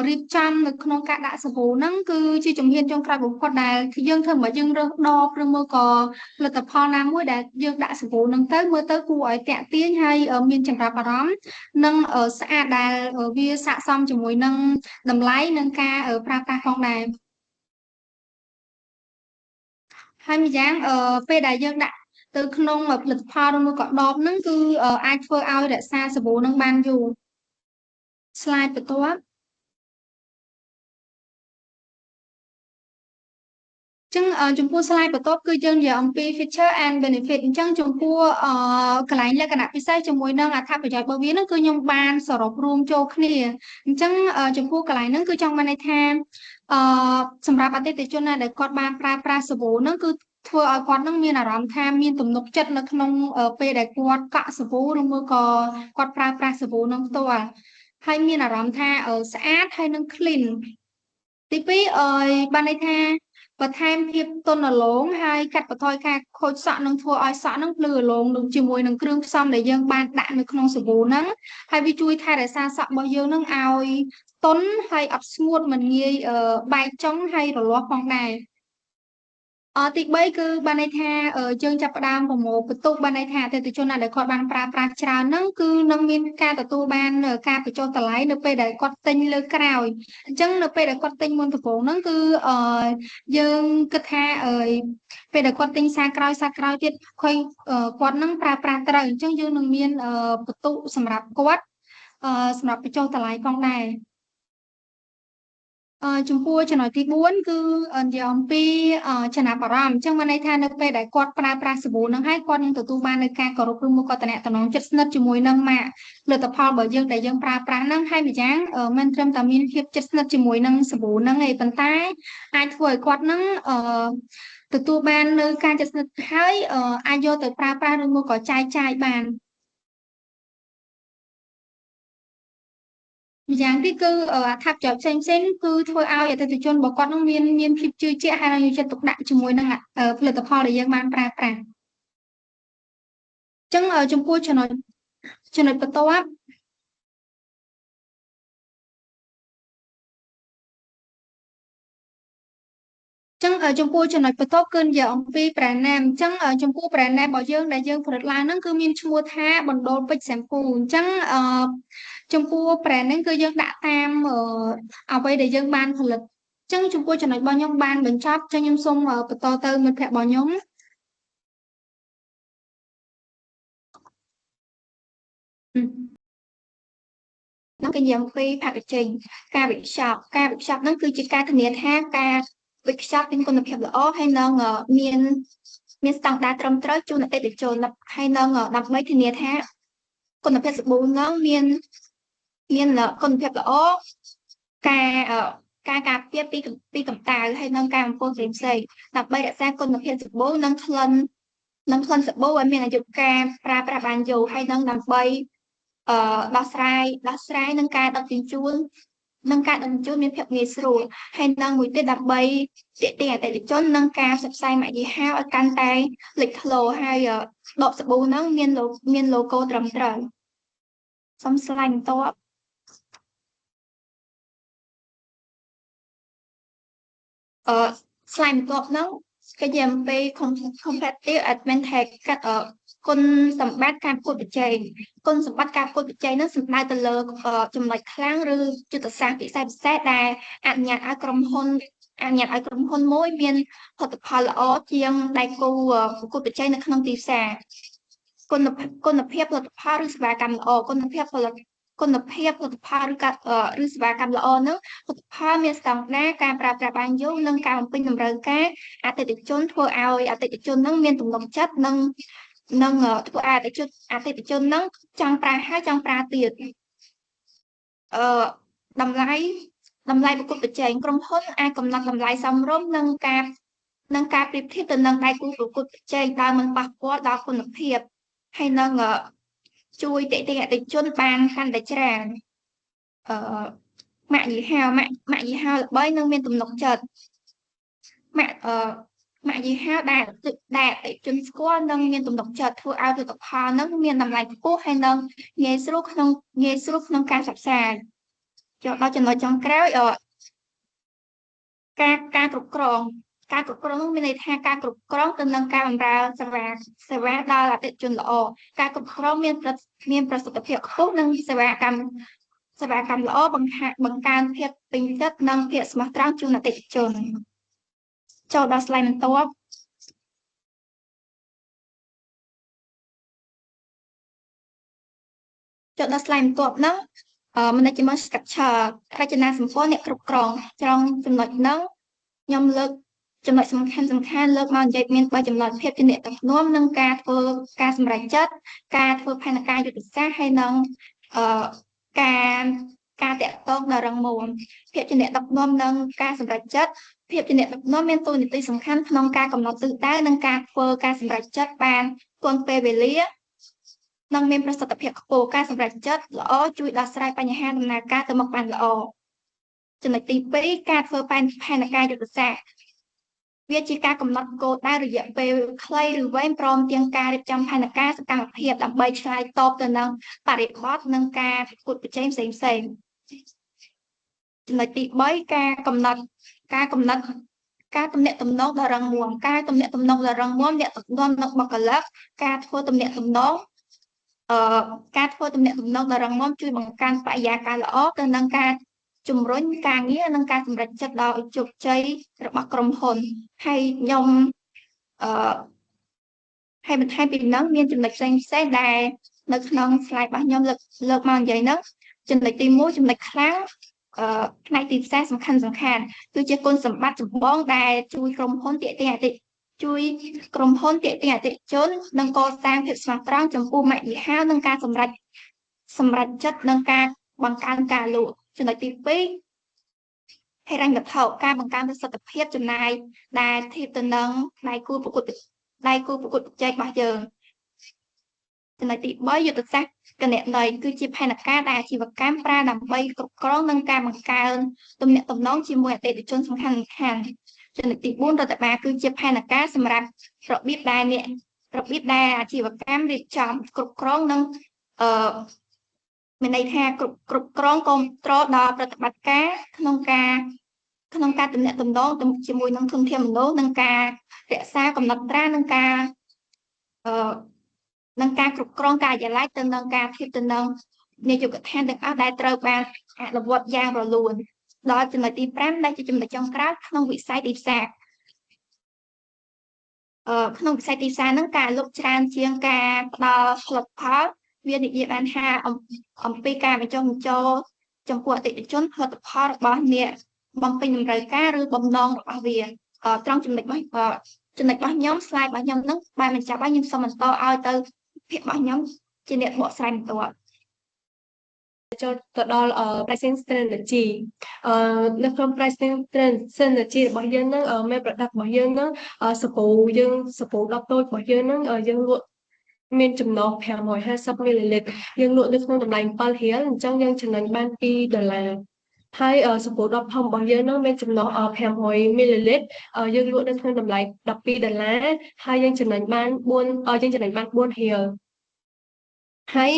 S2: រៀបចំនៅក្នុងការដាក់សាប៊ូហ្នឹងគឺជាជំហានចុងក្រោយបំផុតដែលយើងធ្វើមកយើងរើសដបឬមួយក៏ផលិតផលណាមួយដែលយើងដាក់សាប៊ូហ្នឹងទៅមើលទៅគួរឲ្យទាក់ទាញហើយមានចំណាប់អារម្មណ៍និងស្អាតដែលវាស័ក្តិសមជាមួយនឹងតម្លៃនិងការប្រើប្រាស់ផងដែរហើយម្យ៉ាងពេលដែលយើងដាក់ទៅក្នុងផលិតផលឬមួយក៏ដបហ្នឹងគឺអាចធ្វើឲ្យរក្សាសាប៊ូហ្នឹងបានយូរ slide បន្ទាប់ចឹងចំពោះ slide បន្ទាប់គឺយើងនិយាយអំពី feature and benefit អញ្ចឹងចំពោះកន្លែងលក្ខណៈពិសេសជាមួយនឹងអត្ថប្រយោជន៍របស់វាហ្នឹងគឺខ្ញុំបានសរុបរួមចូលគ្នាអញ្ចឹងចំពោះកន្លែងហ្នឹងគឺចង់បានន័យថាអឺសម្រាប់អតិថិជនណាដែលគាត់បានប្រើប្រាស់សាប៊ូហ្នឹងគឺធ្វើឲ្យគាត់នឹងមានអារម្មណ៍ថាមានទំនុកចិត្តនៅក្នុងពេលដែលគាត់កក់សាប៊ូឬមួយក៏គាត់ប្រើប្រាស់សាប៊ូនឹងផ្ទាល់ហើយមានអារម្មណ៍ថាស្អាតហើយនឹង clean ទី2អឺបានន័យថាបន្ថែមភាពទន់រលោងហើយកាត់បន្ថយការខូចសក់និងធ្វើឲ្យសក់នឹងភ្លឺរលោងនឹងជាមួយនឹងគ្រឿងផ្សំដែលយើងបានដាក់នៅក្នុងសាប៊ូហ្នឹងហើយវាជួយថែរក្សាសក់របស់យើងនឹងឲ្យទន់ហើយអត់ស្ងួតមិនងាយបែកចុងហើយរលាស់ផងដែរអទី3គឺបានន័យថាយើងចាប់ផ្ដើមប្រមូលពិន្ទុបានន័យថាអតិថិជនណាដែលគាត់បានប្រើប្រាស់ច្រើនហ្នឹងគឺនឹងមានការទទួលបានការបញ្ចុះតម្លៃនៅពេលដែលគាត់ទិញលើក្រោយអញ្ចឹងនៅពេលដែលគាត់ទិញមុនដំបូងហ្នឹងគឺយើងគិតថាពេលដែលគាត់ទិញសារក្រោយសារក្រោយទៀតឃើញគាត់នឹងប្រើប្រាស់ត្រូវអញ្ចឹងយើងនឹងមានពិន្ទុសម្រាប់គាត់សម្រាប់បញ្ចុះតម្លៃផងដែរចំពោះចំណុចទី4គឺនិយាយអំពីចំណាប់អារម្មណ៍អញ្ចឹងមានន័យថានៅពេលដែលគាត់ប្រើប្រាស់សាប៊ូនឹងហើយគាត់នឹងទទួលបាននូវការគោរពឬមួយក៏តំណងចិត្តស្និទ្ធជាមួយនឹងម៉ាកផលិតផលរបស់យើងដែលយើងប្រើប្រាស់ហ្នឹងហើយម្យ៉ាងមិនត្រឹមតែមានភាពជិតស្និទ្ធជាមួយនឹងសាប៊ូហ្នឹងឯងប៉ុន្តែអាចធ្វើឲ្យគាត់ហ្នឹងទទួលបាននៅការជិតស្និទ្ធហើយអាចយកទៅប្រើប្រាស់ឬមួយក៏ចែកចាយបាន។ ម្យ៉ាងទៀតគឺអត្ថប្រយោជន៍ផ្សេងផ្សេងគឺធ្វើឲ្យអតិថិជនរបស់គាត់នឹងមានភាពជឿជាក់ហើយនឹងយកចិត្តទុកដាក់ជាមួយនឹងផលិតផលដែលយើងបានប្រើប្រាស់ចឹងចំពោះចំណុចបន្ទាប់ចឹងចំពោះចំណុចបន្ទាប់គឺនិយាយអំពី brand name អញ្ចឹងចំពោះ brand name របស់យើងដែលយើងផលិតឡើងហ្នឹងគឺមានឈ្មោះថាបណ្ដូលពេជ្រ shampoo អញ្ចឹងអឺចំពោះ brand ហ្នឹងគឺយើងដាក់តាមអ្វីដែលយើងបានផលិតអញ្ចឹងចំពោះចំណុចរបស់ខ្ញុំបានបញ្ចប់អញ្ចឹងខ្ញុំសូមបន្តទៅមិត្តភ័ក្តិរបស់ខ្ញុំ ហ្នឹងគេនិយាយអំពី packaging ការវេចខ្ចប់ការវេចខ្ចប់ហ្នឹងគឺជាការធានាថាការវេចខ្ចប់មានគុណភាពល្អហើយនឹងមានស្តង់ដារត្រឹមត្រូវជូនអតិថិជនហើយនឹងដើម្បីធានាថាគុណភាពសាប៊ូហ្នឹងមានគុណភាពល្អការការការពារពីកម្ដៅហើយនិងការបំពុលផ្សេងផ្សេងដើម្បីរក្សាគុណភាពសាប៊ូនិងក្លិននិងក្លិនសាប៊ូឲ្យមានអាយុកាលប្រើប្រាស់បានយូរហើយនឹងដើម្បីដោះស្រាយនឹងការដឹកជញ្ជូននិងការដឹកជញ្ជូនមានភាពងាយស្រួលហើយនឹងមួយទៀតដើម្បីទាក់ទាញអតិថិជននិងការផ្សព្វផ្សាយម៉ាកយីហោឲ្យកាន់តែលេចធ្លោហើយដបសាប៊ូហ្នឹងមាន logo ត្រឹមត្រូវសូម slide បន្ទាប់slide បន្ទាប់ហ្នឹងគេនិយាយអំពី competitive advantage កាត់គុណសម្បត្តិការប្រកួតប្រជែងគុណសម្បត្តិការប្រកួតប្រជែងហ្នឹងសំដៅទៅលើចំណុចខ្លាំងឬយុទ្ធសាស្ត្រពិសេសពិសេសដែលអនុញ្ញាតឲ្យក្រុមហ៊ុនអនុញ្ញាតឲ្យក្រុមហ៊ុនមួយមានផលិតផលល្អជាងដៃគូប្រកួតប្រជែងនៅក្នុងទីផ្សារគុណភាពផលិតផលឬសេវាកម្មល្អគុណភាពផលិតគុណភាពផលិតផលឬការឬសេវាកម្មល្អហ្នឹងផលិតផលមានស្តង់ដារការប្រើប្រាស់បានយូរនិងការបំពេញតម្រូវការអតិថិជនធ្វើឲ្យអតិថិជនហ្នឹងមានទំនុកចិត្តនិងធ្វើឲ្យអតិថិជនហ្នឹងចង់ប្រើហើយចង់ប្រើទៀតអឺតម្លៃប្រកួតប្រជែងក្រុមហ៊ុនអាចកំណត់តម្លៃសមរម្យនិងការប្រៀបធៀបទៅនឹងដៃគូប្រកួតប្រជែងដោយមិនប៉ះពាល់ដល់គុណភាពហើយនឹងជួយទាក់ទាញអតិថិជនបានកាន់តែច្រើនម៉ាកយីហោម៉ាកយីហោល្បីនិងមានទំនុកចិត្តម៉ាកយីហោដែលអតិថិជនស្គាល់និងមានទំនុកចិត្តធ្វើឲ្យផលិតផលនឹងមានតម្លៃខ្ពស់ហើយនឹងងាយស្រួលក្នុងការផ្សព្វផ្សាយចូលដល់ចំណុចចុងក្រោយការគ្រប់គ្រងការគ្រប់គ្រងនោះមានន័យថាការគ្រប់គ្រងទៅនឹងការបម្រើសេវាដល់អតិថិជនល្អការគ្រប់គ្រងមានប្រសិទ្ធភាពខ្ពស់និងសេវាកម្មល្អបង្កើនភាពពេញចិត្តនិងភាពស្មោះត្រង់ជូនអតិថិជនចូលដល់ slide បន្ទាប់ចូលដល់ slide បន្ទាប់ហ្នឹង management structure រចនាសម្ព័ន្ធអ្នកគ្រប់គ្រងត្រង់ចំណុចហ្នឹងខ្ញុំលើកចំណុចសំខាន់សំខាន់លើកមកនិយាយមាន3ចំណុចភាពជាអ្នកដឹកនាំនិងការធ្វើការសម្រេចចិត្តការធ្វើផែនការយុទ្ធសាស្ត្រហើយនិងអឺការការតាក់ទងដ៏រឹងមាំភាពជាអ្នកដឹកនាំនិងការសម្រេចចិត្តភាពជាអ្នកដឹកនាំមានតួនាទីសំខាន់ក្នុងការកំណត់ទិសដៅនិងការធ្វើការសម្រេចចិត្តបានទាន់ពេលវេលានិងមានប្រសិទ្ធភាពខ្ពស់ការសម្រេចចិត្តល្អជួយដោះស្រាយបញ្ហាដំណើរការទៅមុខបានល្អចំណុចទី2ការធ្វើផែនការយុទ្ធសាស្ត្រវាជាការកំណត់គោលដៅរយៈពេលខ្លីឬវែងព្រមទាំងការរៀបចំផែនការសកម្មភាពដើម្បីឆ្លើយតបទៅនឹងបរិបទនិងការប្រកួតប្រជែងផ្សេងផ្សេងចំណុចទី3ការកំណត់ការទំនាក់ទំនងដ៏រឹងមាំការទំនាក់ទំនងដ៏រឹងមាំអ្នកដឹកនាំនិងបុគ្គលិកការធ្វើទំនាក់ទំនងការធ្វើទំនាក់ទំនងដ៏រឹងមាំជួយបង្កើនបរិយាកាសល្អទៅនឹងការជំរុញការងារនិងការសម្រេចចិត្តដ៏ជោគជ័យរបស់ក្រុមហ៊ុនហើយខ្ញុំអឺហើយបន្ថែមពីហ្នឹងមានចំណុចផ្សេងផ្សេងដែលនៅក្នុង slide របស់ខ្ញុំលើកមកនិយាយហ្នឹងចំណុចទី1ចំណុចខ្លាំងផ្នែកទីផ្សារសំខាន់សំខាន់គឺជាគុណសម្បត្តិចម្បងដែលជួយក្រុមហ៊ុនទាក់ទាញអតិជួយក្រុមហ៊ុនទាក់ទាញអតិថិជននិងកសាងភាពស្មោះត្រង់ចំពោះម៉ាកយីហោនិងការសម្រេចចិត្តនិងការបង្កើនការលក់ចំណុចទី2ហិរញ្ញវត្ថុការបង្កើនប្រសិទ្ធភាពចំណាយដែលធៀបទៅនឹងដៃគូប្រកួតប្រជែងរបស់យើង ចំណុចទី3យុទ្ធសាស្ត្រគណនេយ្យគឺជាផែនការដែលអាជីវកម្មប្រើដើម្បីគ្រប់គ្រងនិងការបង្កើនទំនាក់ទំនងជាមួយអតិថិជនសំខាន់ៗចំណុចទី4រដ្ឋបាលគឺជាផែនការសម្រាប់របៀបដែលអ្នករបៀបដែលអាជីវកម្មរៀបចំគ្រប់គ្រងនិងអឺមានន័យថាគ្រប់គ្រប់គ្រងគ្រប់គ្រងដល់ប្រតិបត្តិការក្នុងការក្នុងការទំនាក់ទំនងជាមួយនឹងធនធានមនុស្សនិងការរក្សាកំណត់ត្រានិងការអឺនឹងការគ្រប់គ្រងការិយាល័យទៅនឹងការធៀបទៅនឹងនាយកដ្ឋានទាំងអស់ដែលត្រូវបានអនុវត្តយ៉ាងរលូនដល់ចំណុចទី5ដែលជាចំណុចចុងក្រោយក្នុងវិស័យទីផ្សារអឺក្នុងវិស័យទីផ្សារហ្នឹងការលុបច្រើនជាងការផ្ដល់ផលិតផលវានិយាយបានថាអំពីការបញ្ចុះបញ្ចូលចំពោះអតិថិជនផលិតផលរបស់អ្នកបំពេញតម្រូវការឬបំណងរបស់វាត្រង់ចំណុចរបស់ចំណុចរបស់ខ្ញុំ slide របស់ខ្ញុំហ្នឹងបានបញ្ចប់ហើយខ្ញុំសូមបន្តឲ្យទៅភាគរបស់ខ្ញុំជាអ្នកបកស្រាយបន្ទាប់
S3: ចូលទៅដល់ pricing strategy អឺនៅក្នុង pricing strategy របស់យើងហ្នឹងមេ product របស់យើងហ្នឹងសាប៊ូយើងសាប៊ូ10តូចរបស់យើងហ្នឹងយើងលក់មានចំណុះ550មីលីលីត្រយើងលក់នៅក្នុងតម្លៃ7រៀលអញ្ចឹងយើងចំណេញបាន2ដុល្លារហើយសាប៊ូ10ធំរបស់យើងហ្នឹងមានចំណុះ500មីលីលីត្រយើងលក់នៅក្នុងតម្លៃ12ដុល្លារហើយយើងចំណេញបាន4យើងចំណេញបាន4រៀលហើយ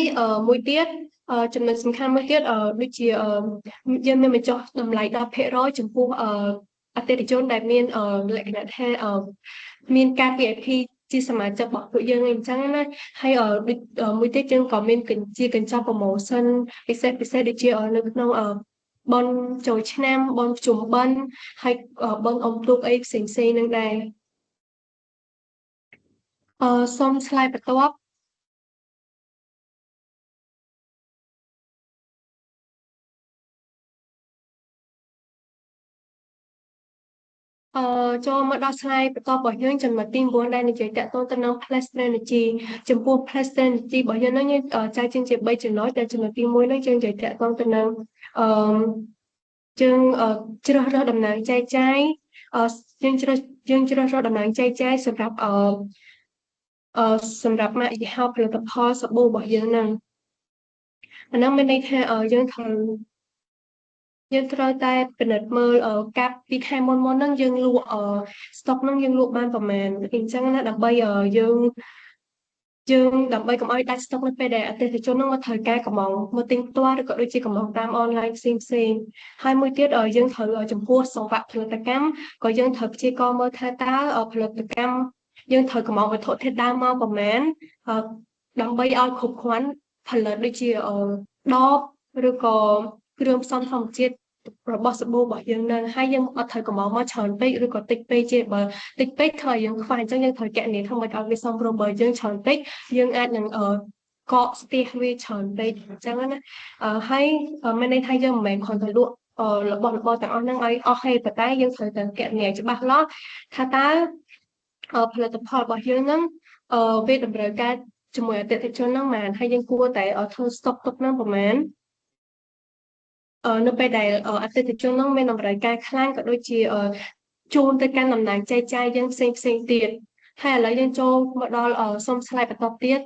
S3: មួយទៀតចំណុចសំខាន់មួយទៀតដូចជាយើងមានបញ្ចុះតម្លៃ10%ចំពោះអតិថិជនដែលមានលក្ខណៈថាមានការ VIP ជាសមាជិករបស់ពួកយើងអញ្ចឹងណាហើយដូចមួយទៀតយើងក៏មានជាកញ្ចប់ promotion ពិសេសពិសេសដូចជានៅក្នុងបុណ្យចូលឆ្នាំបុណ្យភ្ជុំបិណ្ឌហើយបុណ្យអុំទូកអីផ្សេងផ្សេងនឹងដែរអឺសូម slide បន្ទាប់អឺចូលមកដល់ slide បន្ទាប់របស់យើងចំណុចទី9ដែលនិយាយតាក់ទងទៅនឹង place strategy ចំពោះ place strategy របស់យើងហ្នឹងយើងចែកចេញជា3ចំណុចដែលចំណុចទី1ហ្នឹងយើងនិយាយតាក់ទងទៅនឹងអឺយើងជ្រើសរើសតំណាងចែកចាយយើងជ្រើសយើងជ្រើសរើសតំណាងចែកចាយសម្រាប់អឺអឺសម្រាប់ម៉ាកយីហោផលិតផលសាប៊ូរបស់យើងហ្នឹងអាហ្នឹងមានន័យថាយើងត្រូវយើងត្រូវតែពិនិត្យមើលកាប់ពីខែមុនមុនហ្នឹងយើងលក់ stock ហ្នឹងយើងលក់បានប្រហែលអញ្ចឹងណាដើម្បីយើងយើងដើម្បីកុំឲ្យដាច់ stock នៅពេលដែលអតិថិជនហ្នឹងមកត្រូវការកម្មង់មកទិញផ្ទាល់ឬក៏ដូចជាកម្មង់តាមអនឡាញផ្សេងផ្សេងហើយមួយទៀតយើងត្រូវចំពោះសង្វាក់ផលិតកម្មក៏យើងត្រូវព្យាករណ៍មើលថាតើផលិតកម្មយើងត្រូវកម្មង់វត្ថុធាតុដើមមកប្រមាណដើម្បីឲ្យគ្រប់គ្រាន់ផលិតដូចជាដបឬក៏គ្រឿងផ្សំធម្មជាតិរបស់សាប៊ូរបស់យើងនឹងហើយយើងអត់ត្រូវកម្មង់មកច្រើនពេកឬក៏តិចពេកទេបើតិចពេកធ្វើឲ្យយើងខ្វះអញ្ចឹងយើងត្រូវកណនីធ្វើម៉េចឲ្យវាសមរម្យបើយើងច្រើនពេកយើងអាចនឹងកកស្ទះវាច្រើនពេកអញ្ចឹងណាហើយមានន័យថាយើងមិនមែនគ្រាន់តែលក់របស់របរទាំងអស់ហ្នឹងឲ្យអស់ទេប៉ុន្តែយើងត្រូវតែកណនីច្បាស់លាស់ថាតើផលិតផលរបស់យើងហ្នឹងវាតម្រូវការជាមួយអតិថិជនហ្នឹងប៉ុន្មានហើយយើងគួរតែធ្វើ stock ទុកហ្នឹងប្រហែលនៅពេលដែលអតិថិជនហ្នឹងមានតម្រូវការខ្លាំងក៏ដូចជាជូនទៅកាន់តំណែងចែកចាយយើងផ្សេងផ្សេងទៀតហើយឥឡូវយើងចូលមកដល់សុំ slide បន្តទៀត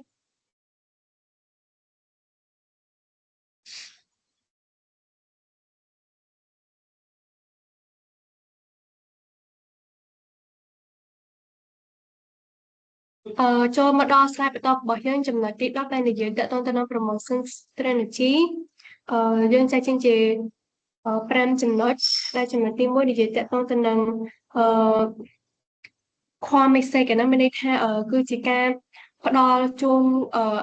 S3: អឺចូលមកដល់ slide បន្តរបស់យើងចំណុចទី10ដែលនិយាយទាក់ទងទៅនឹង promotion strategy អឺយើងចែកចេញជា5ចំណុចដែលចំណុចទី1និយាយទាក់ទងទៅនឹងអឺ core message ហ្នឹងមានន័យថាគឺជាការផ្ដល់ជូន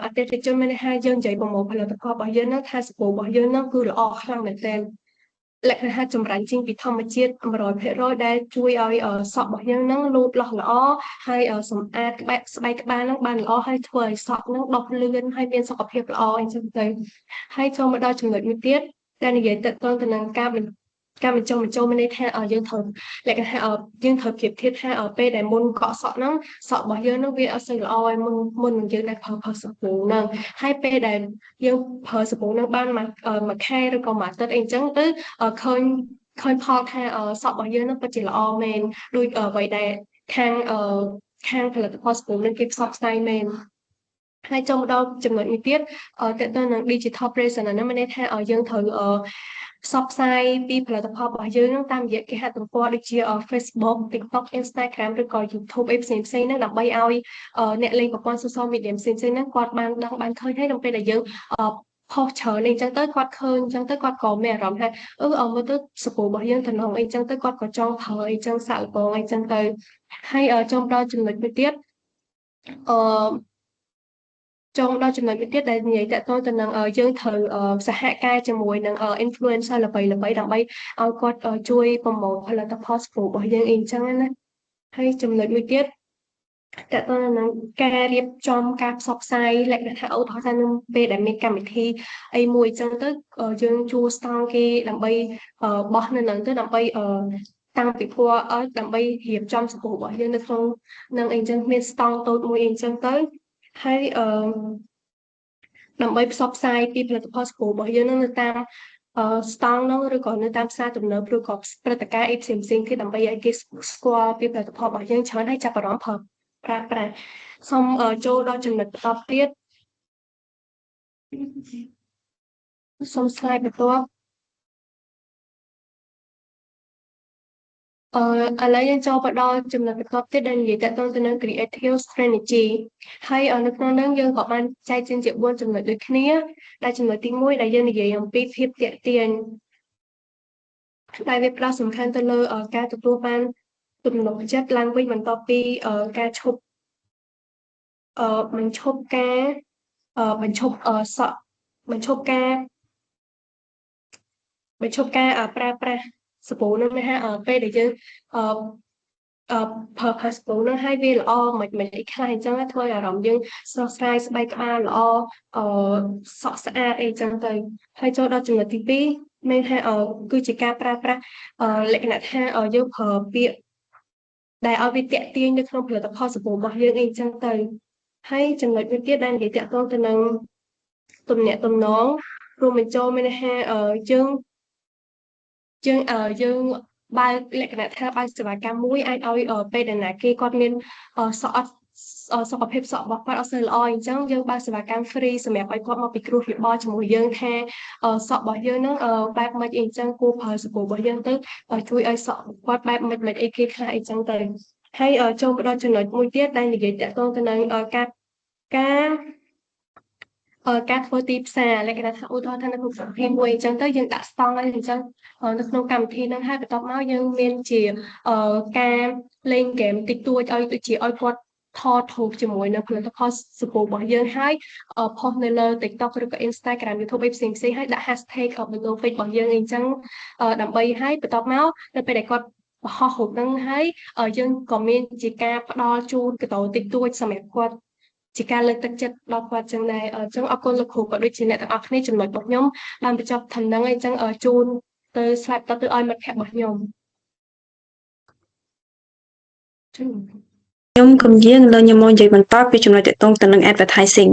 S3: អតិថិជនមានន័យថាយើងនិយាយប្រមូលផលិតផលរបស់យើងហ្នឹងថាសាប៊ូរបស់យើងហ្នឹងគឺល្អខ្លាំងមែនទែនលក្ខណៈថាចម្រាញ់ចេញពីធម្មជាតិ100%ដែលជួយឲ្យសក់របស់យើងហ្នឹងលូតលាស់ល្អហើយសម្អាតក្បែកស្បែកក្បាលហ្នឹងបានល្អហើយធ្វើឲ្យសក់ហ្នឹងដុះលឿនហើយមានសុខភាពល្អអញ្ចឹងទៅហើយចូលមកដល់ចំណុចមួយទៀតដែលនិយាយទាក់ទងទៅនឹងការការបញ្ចុះបញ្ចូលមានន័យថាយើងត្រូវលក្ខណៈថាយើងត្រូវប្រៀបធៀបថាពេលដែលមុនកក់សក់ហ្នឹងសក់របស់យើងហ្នឹងវាអត់សូវល្អឯមុនមុននឹងយើងដែលប្រើប្រើសាប៊ូហ្នឹងហើយពេលដែលយើងប្រើសាប៊ូហ្នឹងបានមួយមួយខែឬក៏មួយអាទិត្យអីចឹងទៅឃើញឃើញផលថាសក់របស់យើងហ្នឹងពិតជាល្អមែនដូចអ្វីដែលខាងខាងផលិតផលសាប៊ូហ្នឹងគេផ្សព្វផ្សាយមែន ហើយចូលមកដល់ចំណុចមួយទៀតតើតើនឹង digital presence ហ្នឹងមានន័យថាយើងត្រូវផ្សព្វផ្សាយពីផលិតផលរបស់យើងនឹងតាមរយៈគេហទំព័រដូចជា Facebook, TikTok, Instagram ឬក៏ YouTube អីផ្សេងផ្សេងហ្នឹងដើម្បីឲ្យអ្នកលេងប្រព័ន្ធ social media ផ្សេងផ្សេងហ្នឹងគាត់បានដឹងបានឃើញហើយដល់ពេលដែលយើងផុសច្រើនអីចឹងទៅគាត់ឃើញអញ្ចឹងទៅគាត់ក៏មានអារម្មណ៍ថាអឺអមើលទៅសាប៊ូរបស់យើងតំណងអីចឹងទៅគាត់ក៏ចង់ប្រើអីចឹងសាកល្បងអីចឹងទៅហើយចូលដល់ចំណុចមួយទៀតអឺចូលដល់ចំណុចមួយទៀតដែលនិយាយតាក់ទងទៅនឹងយើងត្រូវសហការជាមួយនឹង influencer ល្បីៗដើម្បីឲ្យគាត់ជួយ promote ផលិតផលសាប៊ូរបស់យើងអីចឹងណាហើយចំណុចមួយទៀតតើតើនឹងការរៀបចំការផ្សព្វផ្សាយលក្ខណៈថាឧទាហរណ៍ថានឹងពេលដែលមានកម្មវិធីអីមួយអញ្ចឹងទៅយើងជួលស្តង់គេដើម្បីបោះនៅនឹងទៅដើម្បីតាំងពិព័រណ៍ឲ្យដើម្បីរៀបចំសាប៊ូរបស់យើងនៅក្នុងនឹងអីចឹងមានស្តង់តូចមួយអីចឹងទៅហើយអឺដើម្បីផ្សព្វផ្សាយពីផលិតផលសាប៊ូរបស់យើងនឹងនៅតាមស្តង់នោះឬក៏នៅតាមផ្សារទំនើបឬក៏ព្រឹត្តិការណ៍អីផ្សេងផ្សេងទៀតដើម្បីឲ្យគេស្គាល់ពីផលិតផលរបស់យើងច្រើនហើយចាប់អារម្មណ៍ប្រើប្រាស់ប្រាស់សូមចូលដល់ចំណុចបន្តទៀតសូម slide បន្ទាប់អឺឥឡូវយើងចូលទៅដល់ចំណុចបន្ទាប់ទៀតដែលនិយាយទាក់ទងទៅនឹង creative strategy ហើយនៅក្នុងនោះយើងក៏បានចែកចេញជា4ចំណុចដូចគ្នាដែលចំណុចទី1ដែលយើងនិយាយអំពីភាពទាក់ទាញដែលវាផ្ដោតសំខាន់ទៅលើការទទួលបានទំនុកចិត្តឡើងវិញបន្ទាប់ពីការឈប់បញ្ឈប់ការបញ្ឈប់សក់បញ្ឈប់ការបញ្ឈប់ការប្រើប្រាស់សាប៊ូនឹងណាពេលដែលយើងអឺអឺប្រើប្រាស់សាប៊ូនឹងហើយវាល្អមិនមិនអីខ្លះអញ្ចឹងធ្វើឲ្យអារម្មណ៍យើងស្រស់ស្រាយស្បែកក្បាលល្អអឺសក់ស្អាតអីចឹងទៅហើយចូលដល់ចំណុចទី2មានថាគឺជាការប្រើប្រាស់លក្ខណៈថាយើងប្រើពាក្យដែលឲ្យវាតាក់ទាញនៅក្នុងផលិតផលសាប៊ូរបស់យើងអីចឹងទៅហើយចំណុចមួយទៀតដែលនិយាយតាក់ទងទៅនឹងទំនាក់ទំនងរួមបញ្ចូលមានន័យថាយើងយើងយើងបើកលក្ខណៈថាបើកសេវាកម្មមួយអាចឲ្យពេលដែលណាគេគាត់មានសក់អត់សុខភាពសក់របស់គាត់អត់សូវល្អអញ្ចឹងយើងបើកសេវាកម្ម free សម្រាប់ឲ្យគាត់មកពិគ្រោះយោបល់ជាមួយយើងថាសក់របស់យើងហ្នឹងបែបម៉េចអីអញ្ចឹងគួរប្រើសាប៊ូរបស់យើងទៅជួយឲ្យសក់គាត់បែបម៉េចម៉េចអីគេខ្លះអីចឹងទៅហើយចូលមកដល់ចំណុចមួយទៀតដែលនិយាយតាក់ទងទៅនឹងការការការធ្វើទីផ្សារលក្ខណៈថាឧទាហរណ៍ថានៅក្នុងកម្មវិធីមួយអញ្ចឹងទៅយើងដាក់ស្តង់ហើយអញ្ចឹងនៅក្នុងកម្មវិធីហ្នឹងហើយបន្ទាប់មកយើងមានជាការលេងហ្គេមតិចតួចឲ្យដូចជាឲ្យគាត់ថតរូបជាមួយនឹងផលិតផលសាប៊ូរបស់យើងហើយផុសនៅលើ TikTok ឬក៏ Instagram, YouTube អីផ្សេងផ្សេងហើយដាក់ hashtag បដូរពេជ្ររបស់យើងអីចឹងដើម្បីឲ្យបន្ទាប់មកនៅពេលដែលគាត់បង្ហោះរូបហ្នឹងហើយយើងក៏មានជាការផ្ដល់ជូនកាដូតិចតួចសម្រាប់គាត់ជាការលើកទឹកចិត្តដល់គាត់ចឹងដែរអញ្ចឹងអរគុណលោកគ្រូក៏ដូចជាអ្នកទាំងអស់គ្នាចំណុចរបស់ខ្ញុំបានបញ្ចប់ត្រឹមហ្នឹងអញ្ចឹងជូនទៅ slide តទៅឲ្យមិត្តភក្តិរបស់ខ្ញុំ
S4: ខ្ញុំកំយាងលើខ្ញុំមកនិយាយបន្តពីចំណុចទាក់ទងទៅនឹង advertising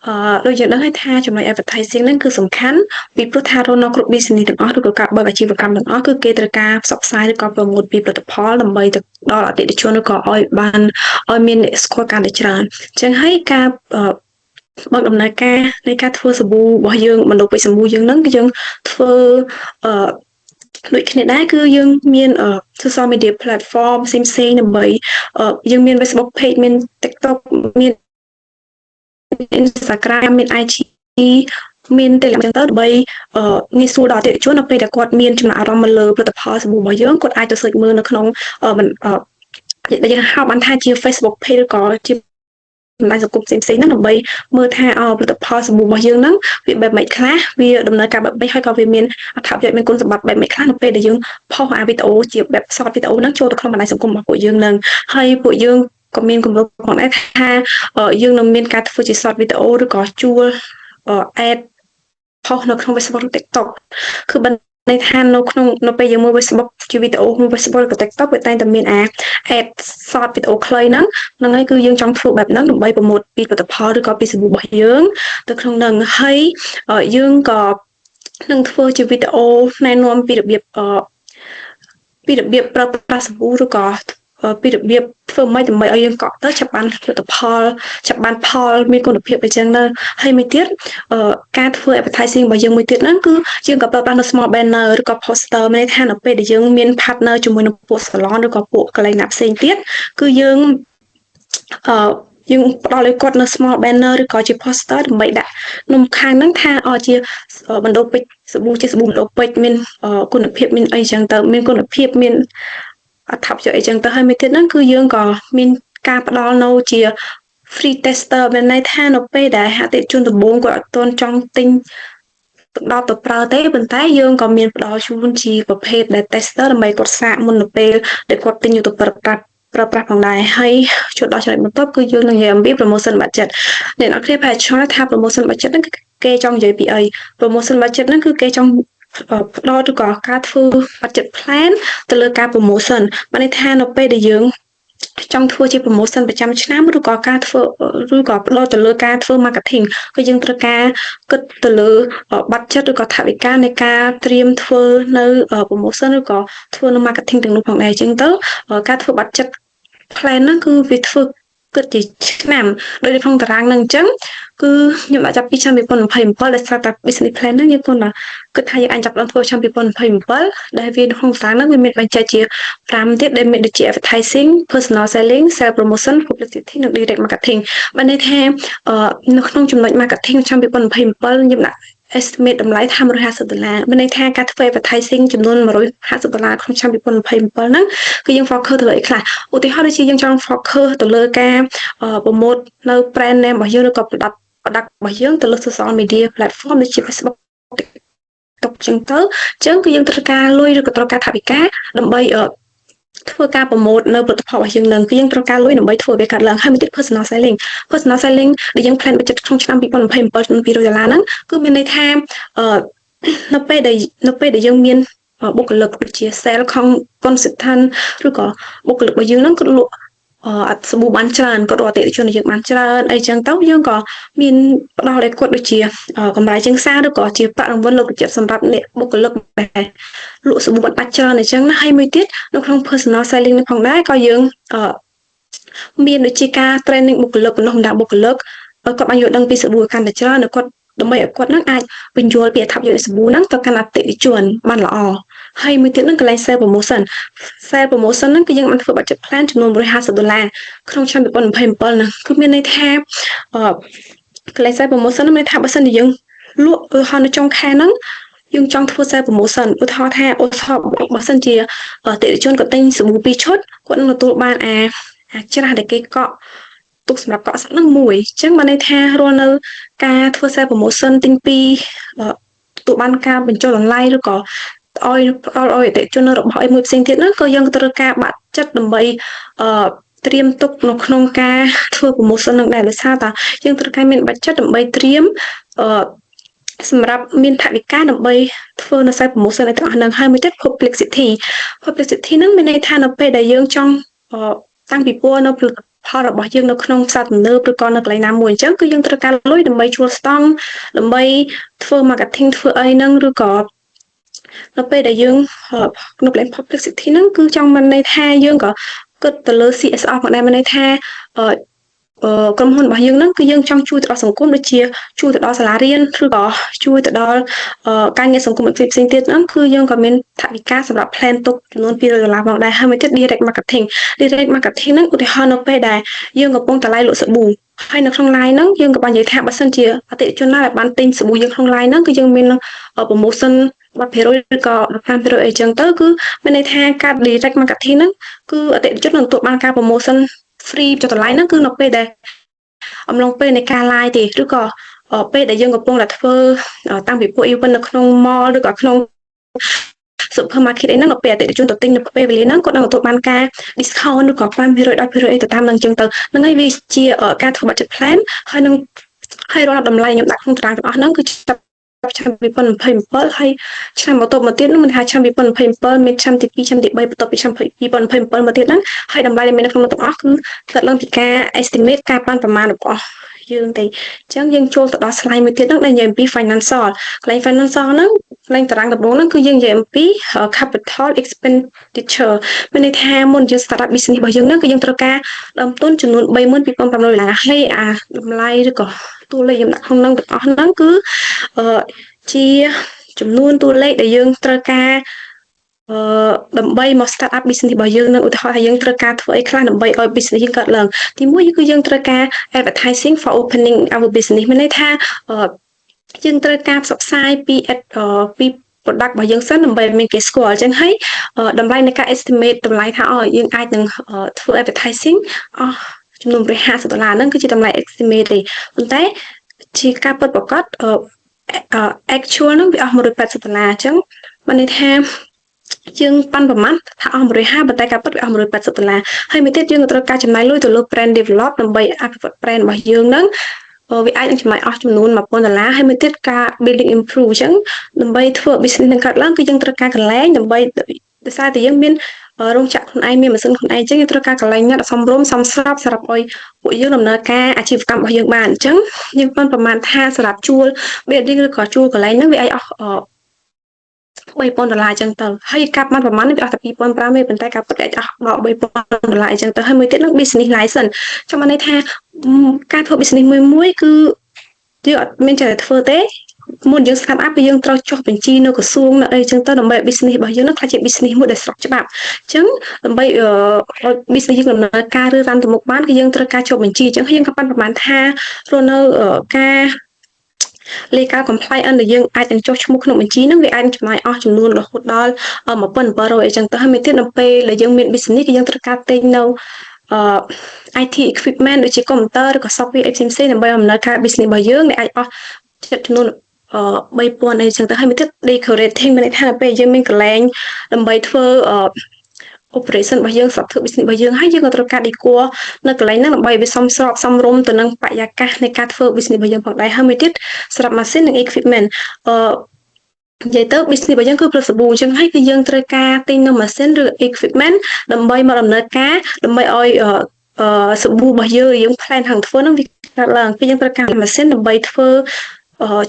S4: អឺដូចយើងដឹងហើយថាចំណុច advertising ហ្នឹងគឺសំខាន់ពីព្រោះថារស់នៅគ្រប់ business ទាំងអស់ឬក៏ការបើកអាជីវកម្មទាំងអស់គឺគេត្រូវការផ្សព្វផ្សាយឬក៏ promote ពីផលិតផលដើម្បីទៅដល់អតិថិជនឬក៏ឲ្យបានឲ្យមានអ្នកស្គាល់កាន់តែច្រើនអញ្ចឹងហើយការបើកដំណើរការនៃការធ្វើសាប៊ូរបស់យើងបណ្ដុះពេជ្រសាប៊ូយើងហ្នឹងគឺយើងធ្វើអឺដូចគ្នាដែរគឺយើងមាន social media platform ផ្សេងៗដើម្បីយើងមាន Facebook page មាន TikTok មាន Instagram មាន IG មាន Telegram ចឹងទៅដើម្បីងាយស្រួលដល់អតិថិជននៅពេលដែលគាត់មានចំណាប់អារម្មណ៍មកលើផលិតផលសាប៊ូរបស់យើងគាត់អាចទៅ search មើលនៅក្នុងដែលយើងហៅបានថាជា Facebook page ឬក៏ជាបណ្ដាញសង្គមផ្សេងៗហ្នឹងដើម្បីមើលថាផលិតផលសាប៊ូរបស់យើងហ្នឹងវាបែបម៉េចខ្លះវាដំណើរការបែបម៉េចហើយក៏វាមានអត្ថប្រយោជន៍មានគុណសម្បត្តិបែបម៉េចខ្លះនៅពេលដែលយើងផុសអាវីដេអូជាបែប short វីដេអូហ្នឹងចូលទៅក្នុងបណ្ដាញសង្គមរបស់ពួកយើងហ្នឹងហើយពួកយើងក៏មានគម្រោងផងដែរថាយើងនឹងមានការធ្វើជា short វីដេអូឬក៏ជួល ad ផុសនៅក្នុង Facebook ឬ TikTok គឺបានន័យថានៅក្នុងនៅពេលយើងមើល Facebook ជាវីដេអូក្នុង Facebook ឬក៏ TikTok វាតែងតែមានអា ad short វីដេអូខ្លីហ្នឹងហ្នឹងហើយគឺយើងចង់ធ្វើបែបហ្នឹងដើម្បីpromote ពីផលិតផលឬក៏ពីសាប៊ូរបស់យើងទៅក្នុងហ្នឹងហើយយើងក៏នឹងធ្វើជាវីដេអូណែនាំពីរបៀបពីរបៀបប្រើប្រាស់សាប៊ូឬក៏ ពីរបៀបធ្វើម៉េចដើម្បីឲ្យយើងកក់ទៅឆាប់បានផលិតផលឆាប់បានផលមានគុណភាពអីចឹងទៅហើយមួយទៀតការធ្វើ advertising របស់យើងមួយទៀតហ្នឹងគឺយើងក៏ប្រើប្រាស់នៅ small banner ឬក៏ poster មានន័យថានៅពេលដែលយើងមាន partner ជាមួយនឹងពួក salon ឬក៏ពួកកន្លែងណាផ្សេងទៀតគឺយើងអឺយើងផ្ដល់ឲ្យគាត់នៅ small banner ឬក៏ជា poster ដើម្បីដាក់នំខាងហ្នឹងថាជាបណ្ដូពេជ្រសាប៊ូជាសាប៊ូបណ្ដូពេជ្រមានគុណភាពមានអីចឹងទៅមានគុណភាពមានអត្ថប្រយោជន៍អីចឹងទៅហើយមួយទៀតហ្នឹងគឺយើងក៏មានការផ្ដល់នៅជា free tester មានន័យថានៅពេលដែលអតិថិជនដំបូងគាត់អត់ទាន់ចង់ទិញទៅដល់ទៅប្រើទេប៉ុន្តែយើងក៏មានផ្ដល់ជូនជាប្រភេទដែល tester ដើម្បីគាត់សាកមុននៅពេលដែលគាត់ទិញយកទៅប្រើប្រាស់ប្រើប្រាស់ផងដែរហើយចូលដល់ចំណុចបន្ទាប់គឺយើងនឹងនិយាយអំពី promotion budget អ្នកនរគ្នាប្រហែលឆ្ងល់ថា promotion budget ហ្នឹងគេចង់និយាយពីអី promotion budget ហ្នឹងគឺគេចង់ផ្ដល់ឬក៏ការធ្វើ budget plan ទៅលើការ promotion បានន័យថានៅពេលដែលយើងចង់ធ្វើជា promotion ប្រចាំឆ្នាំឬក៏ការធ្វើឬក៏ផ្ដោតទៅលើការធ្វើ marketing គឺយើងត្រូវការគិតទៅលើ budget ឬក៏ថវិកានៃការត្រៀមធ្វើនៅ promotion ឬក៏ធ្វើនៅ marketing ទាំងនោះផងដែរអញ្ចឹងទៅការធ្វើ budget plan ហ្នឹងគឺវាធ្វើគិតជាឆ្នាំដូចនៅក្នុងតារាងហ្នឹងអញ្ចឹងគឺខ្ញុំដាក់ចាប់ពីឆ្នាំ2027ដោយសារតែ business plan ហ្នឹងយើងគ្រាន់តែគិតថាយើងអាចចាប់ផ្ដើមធ្វើឆ្នាំ2027ដែលវានៅក្នុងតារាងហ្នឹងវាមានបែងចែកជា5ទៀតដែលមានដូចជា advertising, personal selling, sales promotion, publicity និង direct marketing បានន័យថានៅក្នុងចំណុច marketing ឆ្នាំ2027ខ្ញុំដាក់ estimate តម្លៃថា150ដុល្លារមានន័យថាការធ្វើ advertising ចំនួន150ដុល្លារក្នុងឆ្នាំ2027ហ្នឹងគឺយើង focus ទៅលើអីខ្លះឧទាហរណ៍ដូចជាយើងចង់ focus ទៅលើការ promote នៅ brand name របស់យើងឬក៏ product របស់យើងទៅលើ social media platform ដូចជា Facebook, TikTok ចឹងទៅអញ្ចឹងគឺយើងត្រូវការលុយឬក៏ត្រូវការថវិកាដើម្បីធ្វើការ promote នៅផលិតផលរបស់យើងនឹងគឺយើងត្រូវការលុយដើម្បីធ្វើវាកាត់ឡើងហើយមួយទៀត personal selling personal selling ដែលយើង plan budget ក្នុងឆ្នាំ2027ចំនួន200ដុល្លារហ្នឹងគឺមានន័យថាអឺនៅពេលដែលយើងមានបុគ្គលិកដូចជា sales consultant ឬក៏បុគ្គលិករបស់យើងហ្នឹងគាត់លក់អត់សាប៊ូបានច្រើនគាត់រកអតិថិជនយើងបានច្រើនអីចឹងទៅយើងក៏មានផ្ដល់ឲ្យគាត់ដូចជាកម្រៃជាងសារឬក៏ជាប្រាក់រង្វាន់លើកទឹកចិត្តសម្រាប់អ្នកបុគ្គលិកដែលលក់សាប៊ូបានដាច់ច្រើនអញ្ចឹងណាហើយមួយទៀតនៅក្នុង personal selling នេះផងដែរក៏យើងមានដូចជាការ training បុគ្គលិកបណ្ដុះបណ្ដាលបុគ្គលិកឲ្យគាត់បានយល់ដឹងពីសាប៊ូកាន់តែច្រើនហើយគាត់ដើម្បីឲ្យគាត់នឹងអាចពន្យល់ពីអត្ថប្រយោជន៍នៃសាប៊ូហ្នឹងទៅកាន់អតិថិជនបានល្អហើយមួយទៀតហ្នឹងកន្លែង sale promotion sale promotion ហ្នឹងគឺយើងបានធ្វើ budget plan ចំនួន150ដុល្លារក្នុងឆ្នាំ2027ហ្នឹងគឺមានន័យថាអឺកន្លែង sale promotion ហ្នឹងមានន័យថាបើសិនជាយើងលក់ឧទាហរណ៍នៅចុងខែហ្នឹងយើងចង់ធ្វើ sale promotion ឧទាហរណ៍ថាឧទាហរណ៍បើសិនជាអតិថិជនគាត់ទិញសាប៊ូ2ឈុតគាត់នឹងទទួលបានអាអាច្រាស់ដែលគេកក់ទុកសម្រាប់កក់សក់ហ្នឹងមួយអញ្ចឹងបានន័យថារាល់នៅការធ្វើ sale promotion ទិញពីទទួលបានការបញ្ចុះតម្លៃឬក៏ឲ្យផ្ដល់ឲ្យអតិថិជននៅរបស់អីមួយផ្សេងទៀតហ្នឹងក៏យើងត្រូវការបាក់ចិត្តដើម្បីអឺត្រៀមទុកនៅក្នុងការធ្វើ promotion នឹងដែរដោយសារតែយើងត្រូវការមាន budget ដើម្បីត្រៀមអឺសម្រាប់មានថវិកាដើម្បីធ្វើនៅ sale promotion ឯទាំងអស់ហ្នឹងហើយមួយទៀត publicity publicity ហ្នឹងមានន័យថានៅពេលដែលយើងចង់តាំងពិព័រណ៍នៅផលិតផលរបស់យើងនៅក្នុងផ្សារទំនើបឬក៏នៅកន្លែងណាមួយអញ្ចឹងគឺយើងត្រូវការលុយដើម្បីជួលស្តង់ដើម្បីធ្វើ marketing ធ្វើអីហ្នឹងឬក៏នៅពេលដែលយើងនៅកន្លែង publicity ហ្នឹងគឺចង់មានន័យថាយើងក៏គិតទៅលើ CSR ផងដែរមានន័យថាក្រុមហ៊ុនរបស់យើងហ្នឹងគឺយើងចង់ជួយទៅដល់សង្គមដូចជាជួយទៅដល់សាលារៀនឬក៏ជួយទៅដល់ការងារសង្គមផ្សេងផ្សេងទៀតហ្នឹងគឺយើងក៏មានថវិកាសម្រាប់ plan ទុកចំនួន200ដុល្លារផងដែរហើយមួយទៀត direct marketing direct marketing ហ្នឹងឧទាហរណ៍នៅពេលដែលយើងកំពុងតែ live លក់សាប៊ូហើយនៅក្នុង live ហ្នឹងយើងក៏បាននិយាយថាបើសិនជាអតិថិជនណាដែលបានទិញសាប៊ូយើងក្នុង live ហ្នឹងគឺយើងមាន promotion 10%ឬក៏15%អីចឹងទៅគឺមានន័យថាការ direct marketing ហ្នឹងគឺអតិថិជននឹងទទួលបានការ promotion free ចុះតម្លៃហ្នឹងគឺនៅពេលដែលអំឡុងពេលនៃការ live ទេឬក៏ពេលដែលយើងកំពុងតែធ្វើតាំងពីពួក event នៅក្នុង mall ឬក៏ក្នុង supermarket អីហ្នឹងដល់ពេលអតិថិជនទៅទិញនៅពេលវេលាហ្នឹងគាត់នឹងទទួលបានការ discount ឬក៏5% 10%អីទៅតាមនឹងអញ្ចឹងទៅហ្នឹងហើយវាជាការធ្វើ budget plan ហើយនឹងហើយរាល់តម្លៃខ្ញុំដាក់ក្នុងតារាងទាំងអស់ហ្នឹងគឺចាប់ឆ្នាំ2027ហើយឆ្នាំបន្ទាប់មកទៀតនោះមិនថាឆ្នាំ2027មានឆ្នាំទី2ឆ្នាំទី3បន្ទាប់ពីឆ្នាំ2027មកទៀតហ្នឹងហើយតម្លៃដែលមាននៅក្នុងនោះទាំងអស់គឺកើតឡើងពីការ estimate ការប៉ាន់ប្រមាណរបស់ យើងទេអញ្ចឹងយើងចូលទៅដល់ slide មួយទៀតហ្នឹងដែលនិយាយអំពី financial កន្លែង financial ហ្នឹងកន្លែងតារាងដំបូងហ្នឹងគឺយើងនិយាយអំពី capital expenditure មានន័យថាមុនយើង start up business របស់យើងហ្នឹងគឺយើងត្រូវការដើមទុនចំនួន32,500ដុល្លារហើយអាតម្លៃឬក៏តួលេខខ្ញុំដាក់ក្នុងហ្នឹងទាំងអស់ហ្នឹងគឺជាចំនួនតួលេខដែលយើងត្រូវការដើម្បីមក start up business របស់យើងនឹងឧទាហរណ៍ថាយើងត្រូវការធ្វើអីខ្លះដើម្បីឲ្យ business យើងកើតឡើងទីមួយគឺយើងត្រូវការ advertising for opening our business មានន័យថាយើងត្រូវការផ្សព្វផ្សាយពី product របស់យើងសិនដើម្បីមានគេស្គាល់អញ្ចឹងហើយតម្លៃនៃការ estimate តម្លៃថាអូយើងអាចនឹងធ្វើ advertising អស់ចំនួន150ដុល្លារហ្នឹងគឺជាតម្លៃ estimate ទេប៉ុន្តែជាការពិតប្រាកដ actual ហ្នឹងវាអស់180ដុល្លារអញ្ចឹងបានន័យថាយើងប៉ាន់ប្រមាណថាអស់150ប៉ុន្តែការពិតវាអស់180ដុល្លារហើយមួយទៀតយើងក៏ត្រូវការចំណាយលុយទៅលើ brand develop ដើម្បីអភិវឌ្ឍ brand របស់យើងហ្នឹងវាអាចនឹងចំណាយអស់ចំនួន1000ដុល្លារហើយមួយទៀតការ building improve អញ្ចឹងដើម្បីធ្វើ business នឹងកើតឡើងគឺយើងត្រូវការកន្លែងដើម្បីដោយសារតែយើងមានរោងចក្រខ្លួនឯងមានម៉ាស៊ីនខ្លួនឯងអញ្ចឹងយើងត្រូវការកន្លែងណាដែលសមរម្យសមស្របសម្រាប់ឲ្យពួកយើងដំណើរការអាជីវកម្មរបស់យើងបានអញ្ចឹងយើងប៉ាន់ប្រមាណថាសម្រាប់ជួល building ឬក៏ជួលកន្លែងហ្នឹងវាអាចអស់3000ដុល្លារអញ្ចឹងទៅហើយកាប់បានប្រហែលនេះវាអស់តែ2500ទេប៉ុន្តែការពិតអាចអស់ដល់3000ដុល្លារអញ្ចឹងទៅហើយមួយទៀតនឹង business license ចាំបានន័យថាការធ្វើ business មួយមួយគឺយើងអត់មានចេះតែធ្វើទេមុនយើង start up គឺយើងត្រូវចុះបញ្ជីនៅក្រសួងនៅអីចឹងទៅដើម្បី business របស់យើងនឹងក្លាយជា business មួយដែលស្របច្បាប់អញ្ចឹងដើម្បីឲ្យ business យើងដំណើរការឬ run ទៅមុខបានគឺយើងត្រូវការចុះបញ្ជីអញ្ចឹងយើងក៏ប៉ាន់ប្រមាណថារស់នៅការ legal compliance ដែលយើងអាចនឹងចុះឈ្មោះក្នុងបញ្ជីហ្នឹងវាអាចនឹងចំណាយអស់ចំនួនរហូតដល់1700អីចឹងទៅហើយមួយទៀតនៅពេលដែលយើងមាន business គឺយើងត្រូវការទិញនៅអឺ IT equipment ដូចជាកុំព្យូទ័រឬក៏ software អីផ្សេងៗដើម្បីដំណើរការ business របស់យើងដែលអាចអស់ចំនួនអឺ3000អីចឹងទៅហើយមួយទៀត decorating មានន័យថាពេលយើងមានកន្លែងដើម្បីធ្វើអឺ operation របស់យើងសម្រាប់ធ្វើ business របស់យើងហើយយើងក៏ត្រូវការ decor នៅកន្លែងហ្នឹងដើម្បីវាសមស្របសមរម្យទៅនឹងបរិយាកាសនៃការធ្វើ business របស់យើងផងដែរហើយមួយទៀតសម្រាប់ machine និង equipment អឺនិយាយទៅ business របស់យើងគឺផលិតសាប៊ូអញ្ចឹងហើយគឺយើងត្រូវការទិញនៅ machine ឬ equipment ដើម្បីមកដំណើរការដើម្បីឲ្យអឺសាប៊ូរបស់យើងយើង plan ខាងធ្វើហ្នឹងវាកើតឡើងគឺយើងត្រូវការ machine ដើម្បីធ្វើ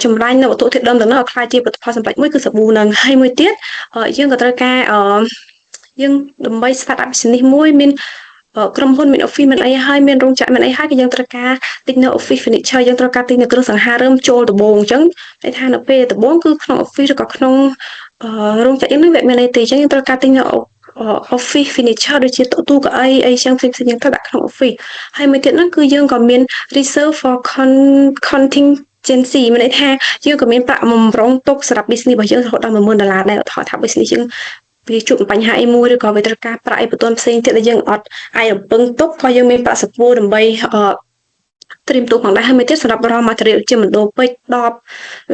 S4: ចម្រាញ់នៅវត្ថុធាតុដើមទាំងនោះឲ្យក្លាយជាផលិតផលសម្រេចមួយគឺសាប៊ូហ្នឹងហើយមួយទៀតយើងក៏ត្រូវការយើងដើម្បី start up business មួយមានក្រុមហ៊ុនមាន office មានអីហើយមានរោងចក្រមានអីហើយគឺយើងត្រូវការទិញនៅ office furniture យើងត្រូវការទិញនៅគ្រឿងសង្ហារឹមចូលដំបូងអញ្ចឹងន័យថានៅពេលដំបូងគឺក្នុង office ឬក៏ក្នុងរោងចក្រយើងនឹងវាមានអីទេអញ្ចឹងយើងត្រូវការទិញនៅ office furniture ដូចជាទូកៅអីអីចឹងផ្សេងៗយើងត្រូវដាក់ក្នុង office ហើយមួយទៀតហ្នឹងគឺយើងក៏មាន reserve for contingency មានន័យថាយើងក៏មានប្រាក់បំរុងទុកសម្រាប់ business របស់យើងរហូតដល់10000ដុល្លារដែរឧទាហរណ៍ថា business យើងវាជួបបញ្ហាអីមួយឬក៏វាត្រូវការប្រាក់អីបន្ទាន់ផ្សេងទៀតដែលយើងអត់អាចរំពឹងទុកក៏យើងមានប្រាក់សពួរដើម្បីអឺត្រៀមទុកផងដែរហើយមួយទៀតសម្រាប់ raw material ជាមណ្ឌលពេជ្រដប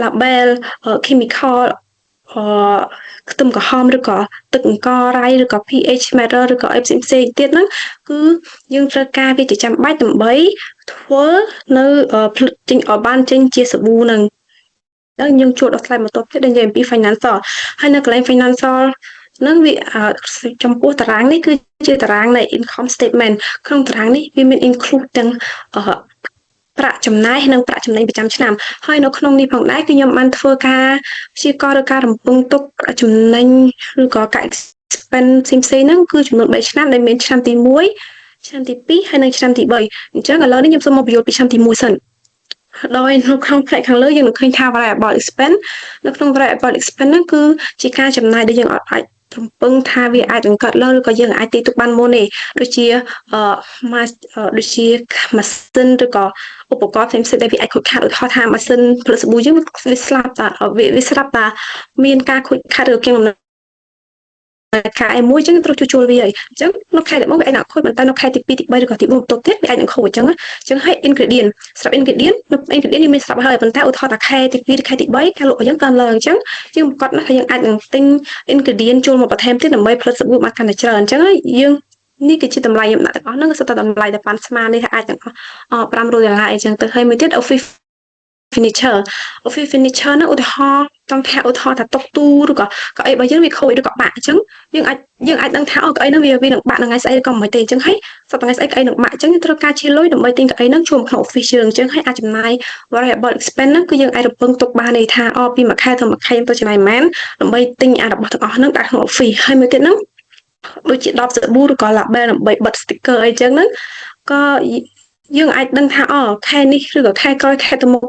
S4: label chemical អឺខ្ទឹមក្រហមឬក៏ទឹកអង្កររៃឬក៏ pH meter ឬក៏អីផ្សេងផ្សេងទៀតហ្នឹងគឺយើងត្រូវការវាជាចាំបាច់ដើម្បីធ្វើនៅផលិតចេញឲ្យបានចេញជាសាប៊ូហ្នឹងហើយយើងជួលដល់ថ្លៃបន្ទាប់ទៀតដែលនិយាយអំពី financial ហើយនៅកន្លែង financial នឹងវាចំពោះតារាងនេះគឺជាតារាងនៃ income statement ក្នុងតារាងនេះវាមាន include ទាំងប្រាក់ចំណាយនិងប្រាក់ចំណេញប្រចាំឆ្នាំហើយនៅក្នុងនេះផងដែរគឺខ្ញុំបានធ្វើការព្យាករណ៍ឬការរំពឹងទុកប្រាក់ចំណេញឬក៏ការ expense ផ្សេងៗហ្នឹងគឺចំនួន3ឆ្នាំដែលមានឆ្នាំទី1ឆ្នាំទី2ហើយនិងឆ្នាំទី3អញ្ចឹងឥឡូវនេះខ្ញុំសូមមកពន្យល់ពីឆ្នាំទី1សិនដោយនៅក្នុងផ្នែកខាងលើយើងនឹងឃើញថា variable expense នៅក្នុង variable expense ហ្នឹងគឺជាការចំណាយដែលយើងអត់អាចរំពឹងថាវាអាចនឹងកើតឡើងឬក៏យើងអាចទាយទុកបានមុនទេដូចជាអឺម៉ាដូចជាម៉ាស៊ីនឬក៏ឧបករណ៍ផ្សេងៗដែលវាអាចខូចខាតឧទាហរណ៍ថាម៉ាស៊ីនផលិតសាប៊ូយើងវាស្លាប់តាវាស្រាប់តាមានការខូចខាតឬគៀងដំណើរការឯមួយអញ្ចឹងត្រូវជួសជុលវាហើយអញ្ចឹងនៅខែដំបូងវាអាចនឹងខូចប៉ុន្តែនៅខែទី2ទី3ឬក៏ទី4បន្ទាប់ទៀតវាអាចនឹងខូចអញ្ចឹងអញ្ចឹងហើយ ingredient ស្រាប់ ingredient នៅ ingredient យើងមានស្រាប់ហើយប៉ុន្តែឧទាហរណ៍ថាខែទី2ឬខែទី3ការលក់របស់យើងកើនឡើងអញ្ចឹងយើងប្រាកដណាស់ថាយើងអាចនឹងទិញ ingredient ចូលមកបន្ថែមទៀតដើម្បីផលិតសាប៊ូបានកាន់តែច្រើនអញ្ចឹងយើងនេះគឺជាតម្លៃខ្ញុំដាក់ទាំងអស់ហ្នឹងគឺសុទ្ធតែតម្លៃដែលប៉ាន់ស្មាននេះថាអាចទាំងអស់500ដុល្លារអីចឹងទៅហើយមួយទៀត office furniture office furniture ហ្នឹងឧទាហរណ៍ ចង់ថាឧទាហរណ៍ថាតុទូឬក៏កៅអីរបស់យើងវាខូចឬក៏បាក់អញ្ចឹងយើងអាចដឹងថាអូកៅអីហ្នឹងវានឹងបាក់នៅថ្ងៃស្អែកឬក៏មិនទេអញ្ចឹងហើយសប្តាហ៍ថ្ងៃស្អែកកៅអីនឹងបាក់អញ្ចឹងយើងត្រូវការជាលុយដើម្បីទិញកៅអីហ្នឹងចូលក្នុង office យើងអញ្ចឹងហើយអាចចំណាយ variable expense ហ្នឹងគឺយើងអាចរំពឹងទុកបានន័យថាអូពីមួយខែទៅមួយខែយើងទៅចំណាយប៉ុន្មានដើម្បីទិញអារបស់ទាំងអស់ហ្នឹងដាក់ក្នុង office ហើយមួយទៀតហ្នឹងដូចជា10សាប៊ូឬក៏ label ដើម្បីបិទ sticker អីចឹងហ្នឹងក៏យើងអាចដឹងថាអូខែនេះឬក៏ខែក្រោយខែទៅមុខ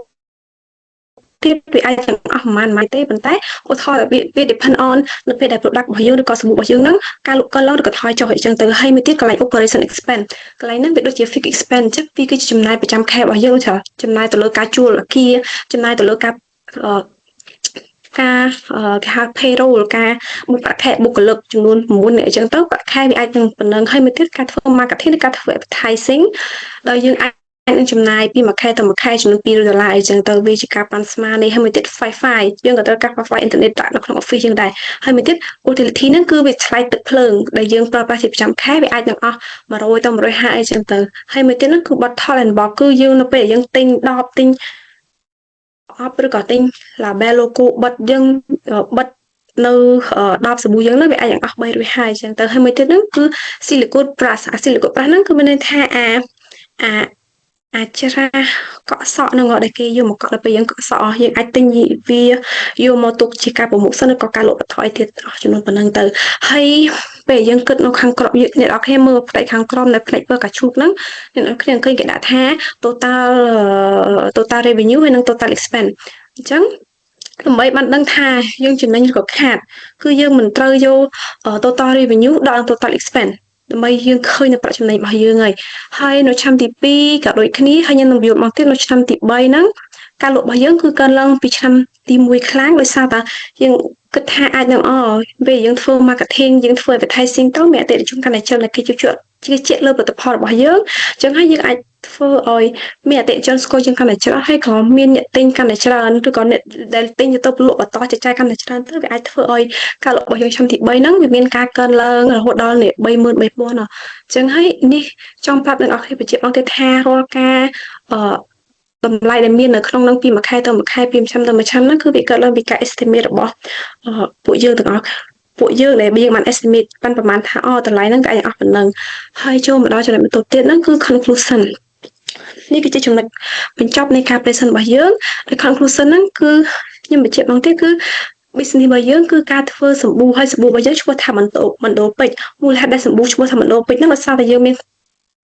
S4: ទៀតវាអាចទាំងអស់ប្រហែលមិនទេប៉ុន្តែឧទាហរណ៍វា depend on នៅពេលដែល product របស់យើងឬក៏សាប៊ូរបស់យើងហ្នឹងការលក់កើនឡើងឬក៏ថយចុះអញ្ចឹងទៅហើយមួយទៀតកន្លែង operation expense កន្លែងហ្នឹងវាដូចជា fixed expense អញ្ចឹងវាគឺជាចំណាយប្រចាំខែរបស់យើងច្រើនចំណាយទៅលើការជួលអគារចំណាយទៅលើការការគេហៅ payroll ការបុកប្រាក់ខែបុគ្គលិកចំនួន9នាក់អញ្ចឹងទៅប្រាក់ខែវាអាចនឹងប៉ុណ្ណឹងហើយមួយទៀតការធ្វើ marketing ឬការធ្វើ advertising ដោយយើងអាចនឹងចំណាយពីមួយខែទៅមួយខែចំនួន200ដុល្លារអីចឹងទៅវាជាការប៉ាន់ស្មាននេះហើយមួយទៀត Wi-Fi យើងក៏ត្រូវការ Wi-Fi អ៊ីនធឺណិតដាក់នៅក្នុង office យើងដែរហើយមួយទៀត utility ហ្នឹងគឺវាថ្លៃទឹកភ្លើងដែលយើងប្រើប្រាស់ជាប្រចាំខែវាអាចនឹងអស់100ទៅ150អីចឹងទៅហើយមួយទៀតហ្នឹងគឺ bottle and box គឺយើងនៅពេលយើងទិញដបទិញអប់ឬក៏ទិញ label logo បិទយើងបិទនៅដបសាប៊ូយើងហ្នឹងវាអាចនឹងអស់350អញ្ចឹងទៅហើយមួយទៀតហ្នឹងគឺ silicone brush អា silicone brush ហ្នឹងគឺមានន័យថាអាអាច្រាសកក់សក់នឹងដែលគេយកមកកក់ដល់ពេលយើងកក់សក់យើងអាចទិញវាយកមកទុកជាការប្រមូលសិនឬក៏ការលក់បន្ថយទៀតអស់ចំនួនប៉ុណ្ណឹងទៅហើយពេលយើងគិតនៅខាងក្រោមអ្នកនរគ្នាមើលផ្នែកខាងក្រោមនៅផ្នែកពណ៌កាឈូកហ្នឹងអ្នកនរគ្នាឃើញគេដាក់ថា total revenue ហើយនិង total expense អញ្ចឹងដើម្បីបានដឹងថាយើងចំណេញឬក៏ខាតគឺយើងមិនត្រូវយក total revenue ដល់ total expense ដើម្បីយើងឃើញនៅប្រាក់ចំណេញរបស់យើងហើយហើយនៅឆ្នាំទី2ក៏ដូចគ្នាហើយខ្ញុំនឹងយល់មកទៀតនៅឆ្នាំទី3ហ្នឹងការលក់របស់យើងគឺកើនឡើងពីឆ្នាំទី1ខ្លាំងដោយសារតែយើងគិតថាអាចនឹងអពេលយើងធ្វើ marketing យើងធ្វើ advertising ទៅមានអតិថិជនកាន់តែច្រើនដែលគេជឿជាក់ជឿជាក់លើផលិតផលរបស់យើងអញ្ចឹងហើយយើងអាចធ្វើឲ្យមានអតិថិជនស្គាល់យើងកាន់តែច្រើនហើយក៏មានអ្នកទិញកាន់តែច្រើនឬក៏អ្នកដែលទិញទៅលក់បន្តចែកចាយកាន់តែច្រើនទៅវាអាចធ្វើឲ្យការលក់របស់យើងឆ្នាំទី3ហ្នឹងវាមានការកើនឡើងរហូតដល់នេះ33000អញ្ចឹងហើយនេះចង់ប្រាប់អ្នកនរគ្នាបញ្ជាក់មកទៀតថារាល់ការអឺតម្លៃដែលមាននៅក្នុងនឹងពីមួយខែទៅមួយខែពីមួយឆ្នាំទៅមួយឆ្នាំហ្នឹងគឺវាកើតឡើងពីការ estimate របស់ពួកយើងទាំងអស់ពួកយើងដែលយើងបាន estimate បានប្រមាណថាអូតម្លៃហ្នឹងក៏អាចអស់ប៉ុណ្ណឹងហើយចូលមកដល់ចំណុចបន្ទាប់ទៀតហ្នឹងគឺ conclusion នេះគឺជាចំណុចបញ្ចប់នៃការ present របស់យើងដោយ conclusion ហ្នឹងគឺខ្ញុំបញ្ជាក់មកទៀតគឺ business របស់យើងគឺការធ្វើសម្បូរហើយសម្បូររបស់យើងឈ្មោះថាមណ្ដូមណ្ដូពេជ្រមូលហេតុដែលសម្បូរឈ្មោះថាមណ្ដូពេជ្រហ្នឹងដោយសារតែយើងមាន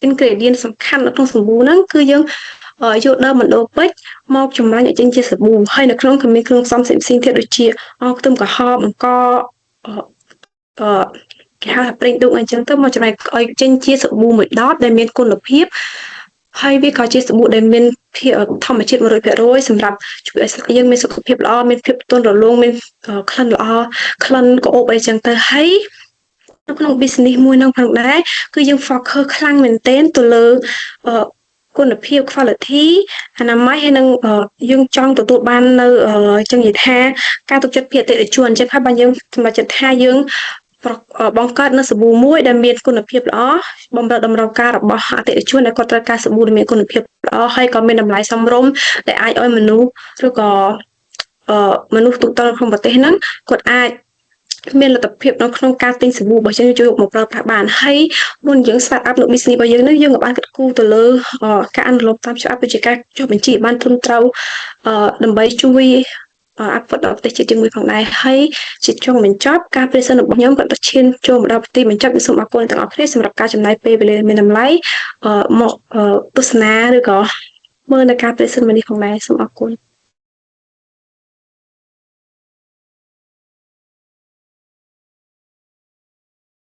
S4: ingredient សំខាន់នៅក្នុងសម្បូរហ្នឹងគឺយើងយកដើមមណ្ដូពេជ្រមកចម្រាញ់ឲ្យចេញជាសាប៊ូហើយនៅក្នុងក៏មានគ្រឿងផ្សំផ្សេងៗទៀតដូចជាអខ្ទឹមក្រហមអង្ករអឺគេហៅថាប្រេងដូងអីចឹងទៅមកចម្រាញ់ឲ្យចេញជាសាប៊ូមួយដបដែលមានគុណភាពហើយវាក៏ជាសាប៊ូដែលមានភាពធម្មជាតិ100%សម្រាប់ជួយឲ្យស្បែកយើងមានសុខភាពល្អមានភាពទន់រលោងមានក្លិនល្អក្លិនក្រអូបអីចឹងទៅហើយនៅក្នុង business មួយនឹងផងដែរគឺយើង focus ខ្លាំងមែនទែនទៅលើគុណភាព quality អនាម័យហើយនឹងយើងចង់ទទួលបាននៅចឹងនិយាយថាការទុកចិត្តពីអតិថិជនអញ្ចឹងហើយបើយើងសម្រេចចិត្តថាយើងបង្កើតនៅសាប៊ូមួយដែលមានគុណភាពល្អបំរើតម្រូវការរបស់អតិថិជនដែលគាត់ត្រូវការសាប៊ូដែលមានគុណភាពល្អហើយក៏មានតម្លៃសមរម្យដែលអាចឲ្យមនុស្សឬក៏មនុស្សទូទៅក្នុងប្រទេសហ្នឹងគាត់អាចមានលទ្ធភាពនៅក្នុងការទិញសាប៊ូរបស់យើងយកមកប្រើប្រាស់បានហើយមុនយើង start up នៅ business របស់យើងនេះយើងក៏បានគិតគូរទៅលើការអនុលោមតាមច្បាប់ដូចជាការចុះបញ្ជីបានត្រឹមត្រូវដើម្បីជួយអភិវឌ្ឍដល់ប្រទេសជាតិជាមួយផងដែរហើយជាចុងបញ្ចប់ការ present របស់ខ្ញុំក៏ឈានចូលមកដល់ទីបញ្ចប់សូមអរគុណទាំងអស់គ្នាសម្រាប់ការចំណាយពេលវេលាមានតម្លៃមកទស្សនាឬក៏មើលនៅការ present មួយនេះផងដែរសូមអរគុណ។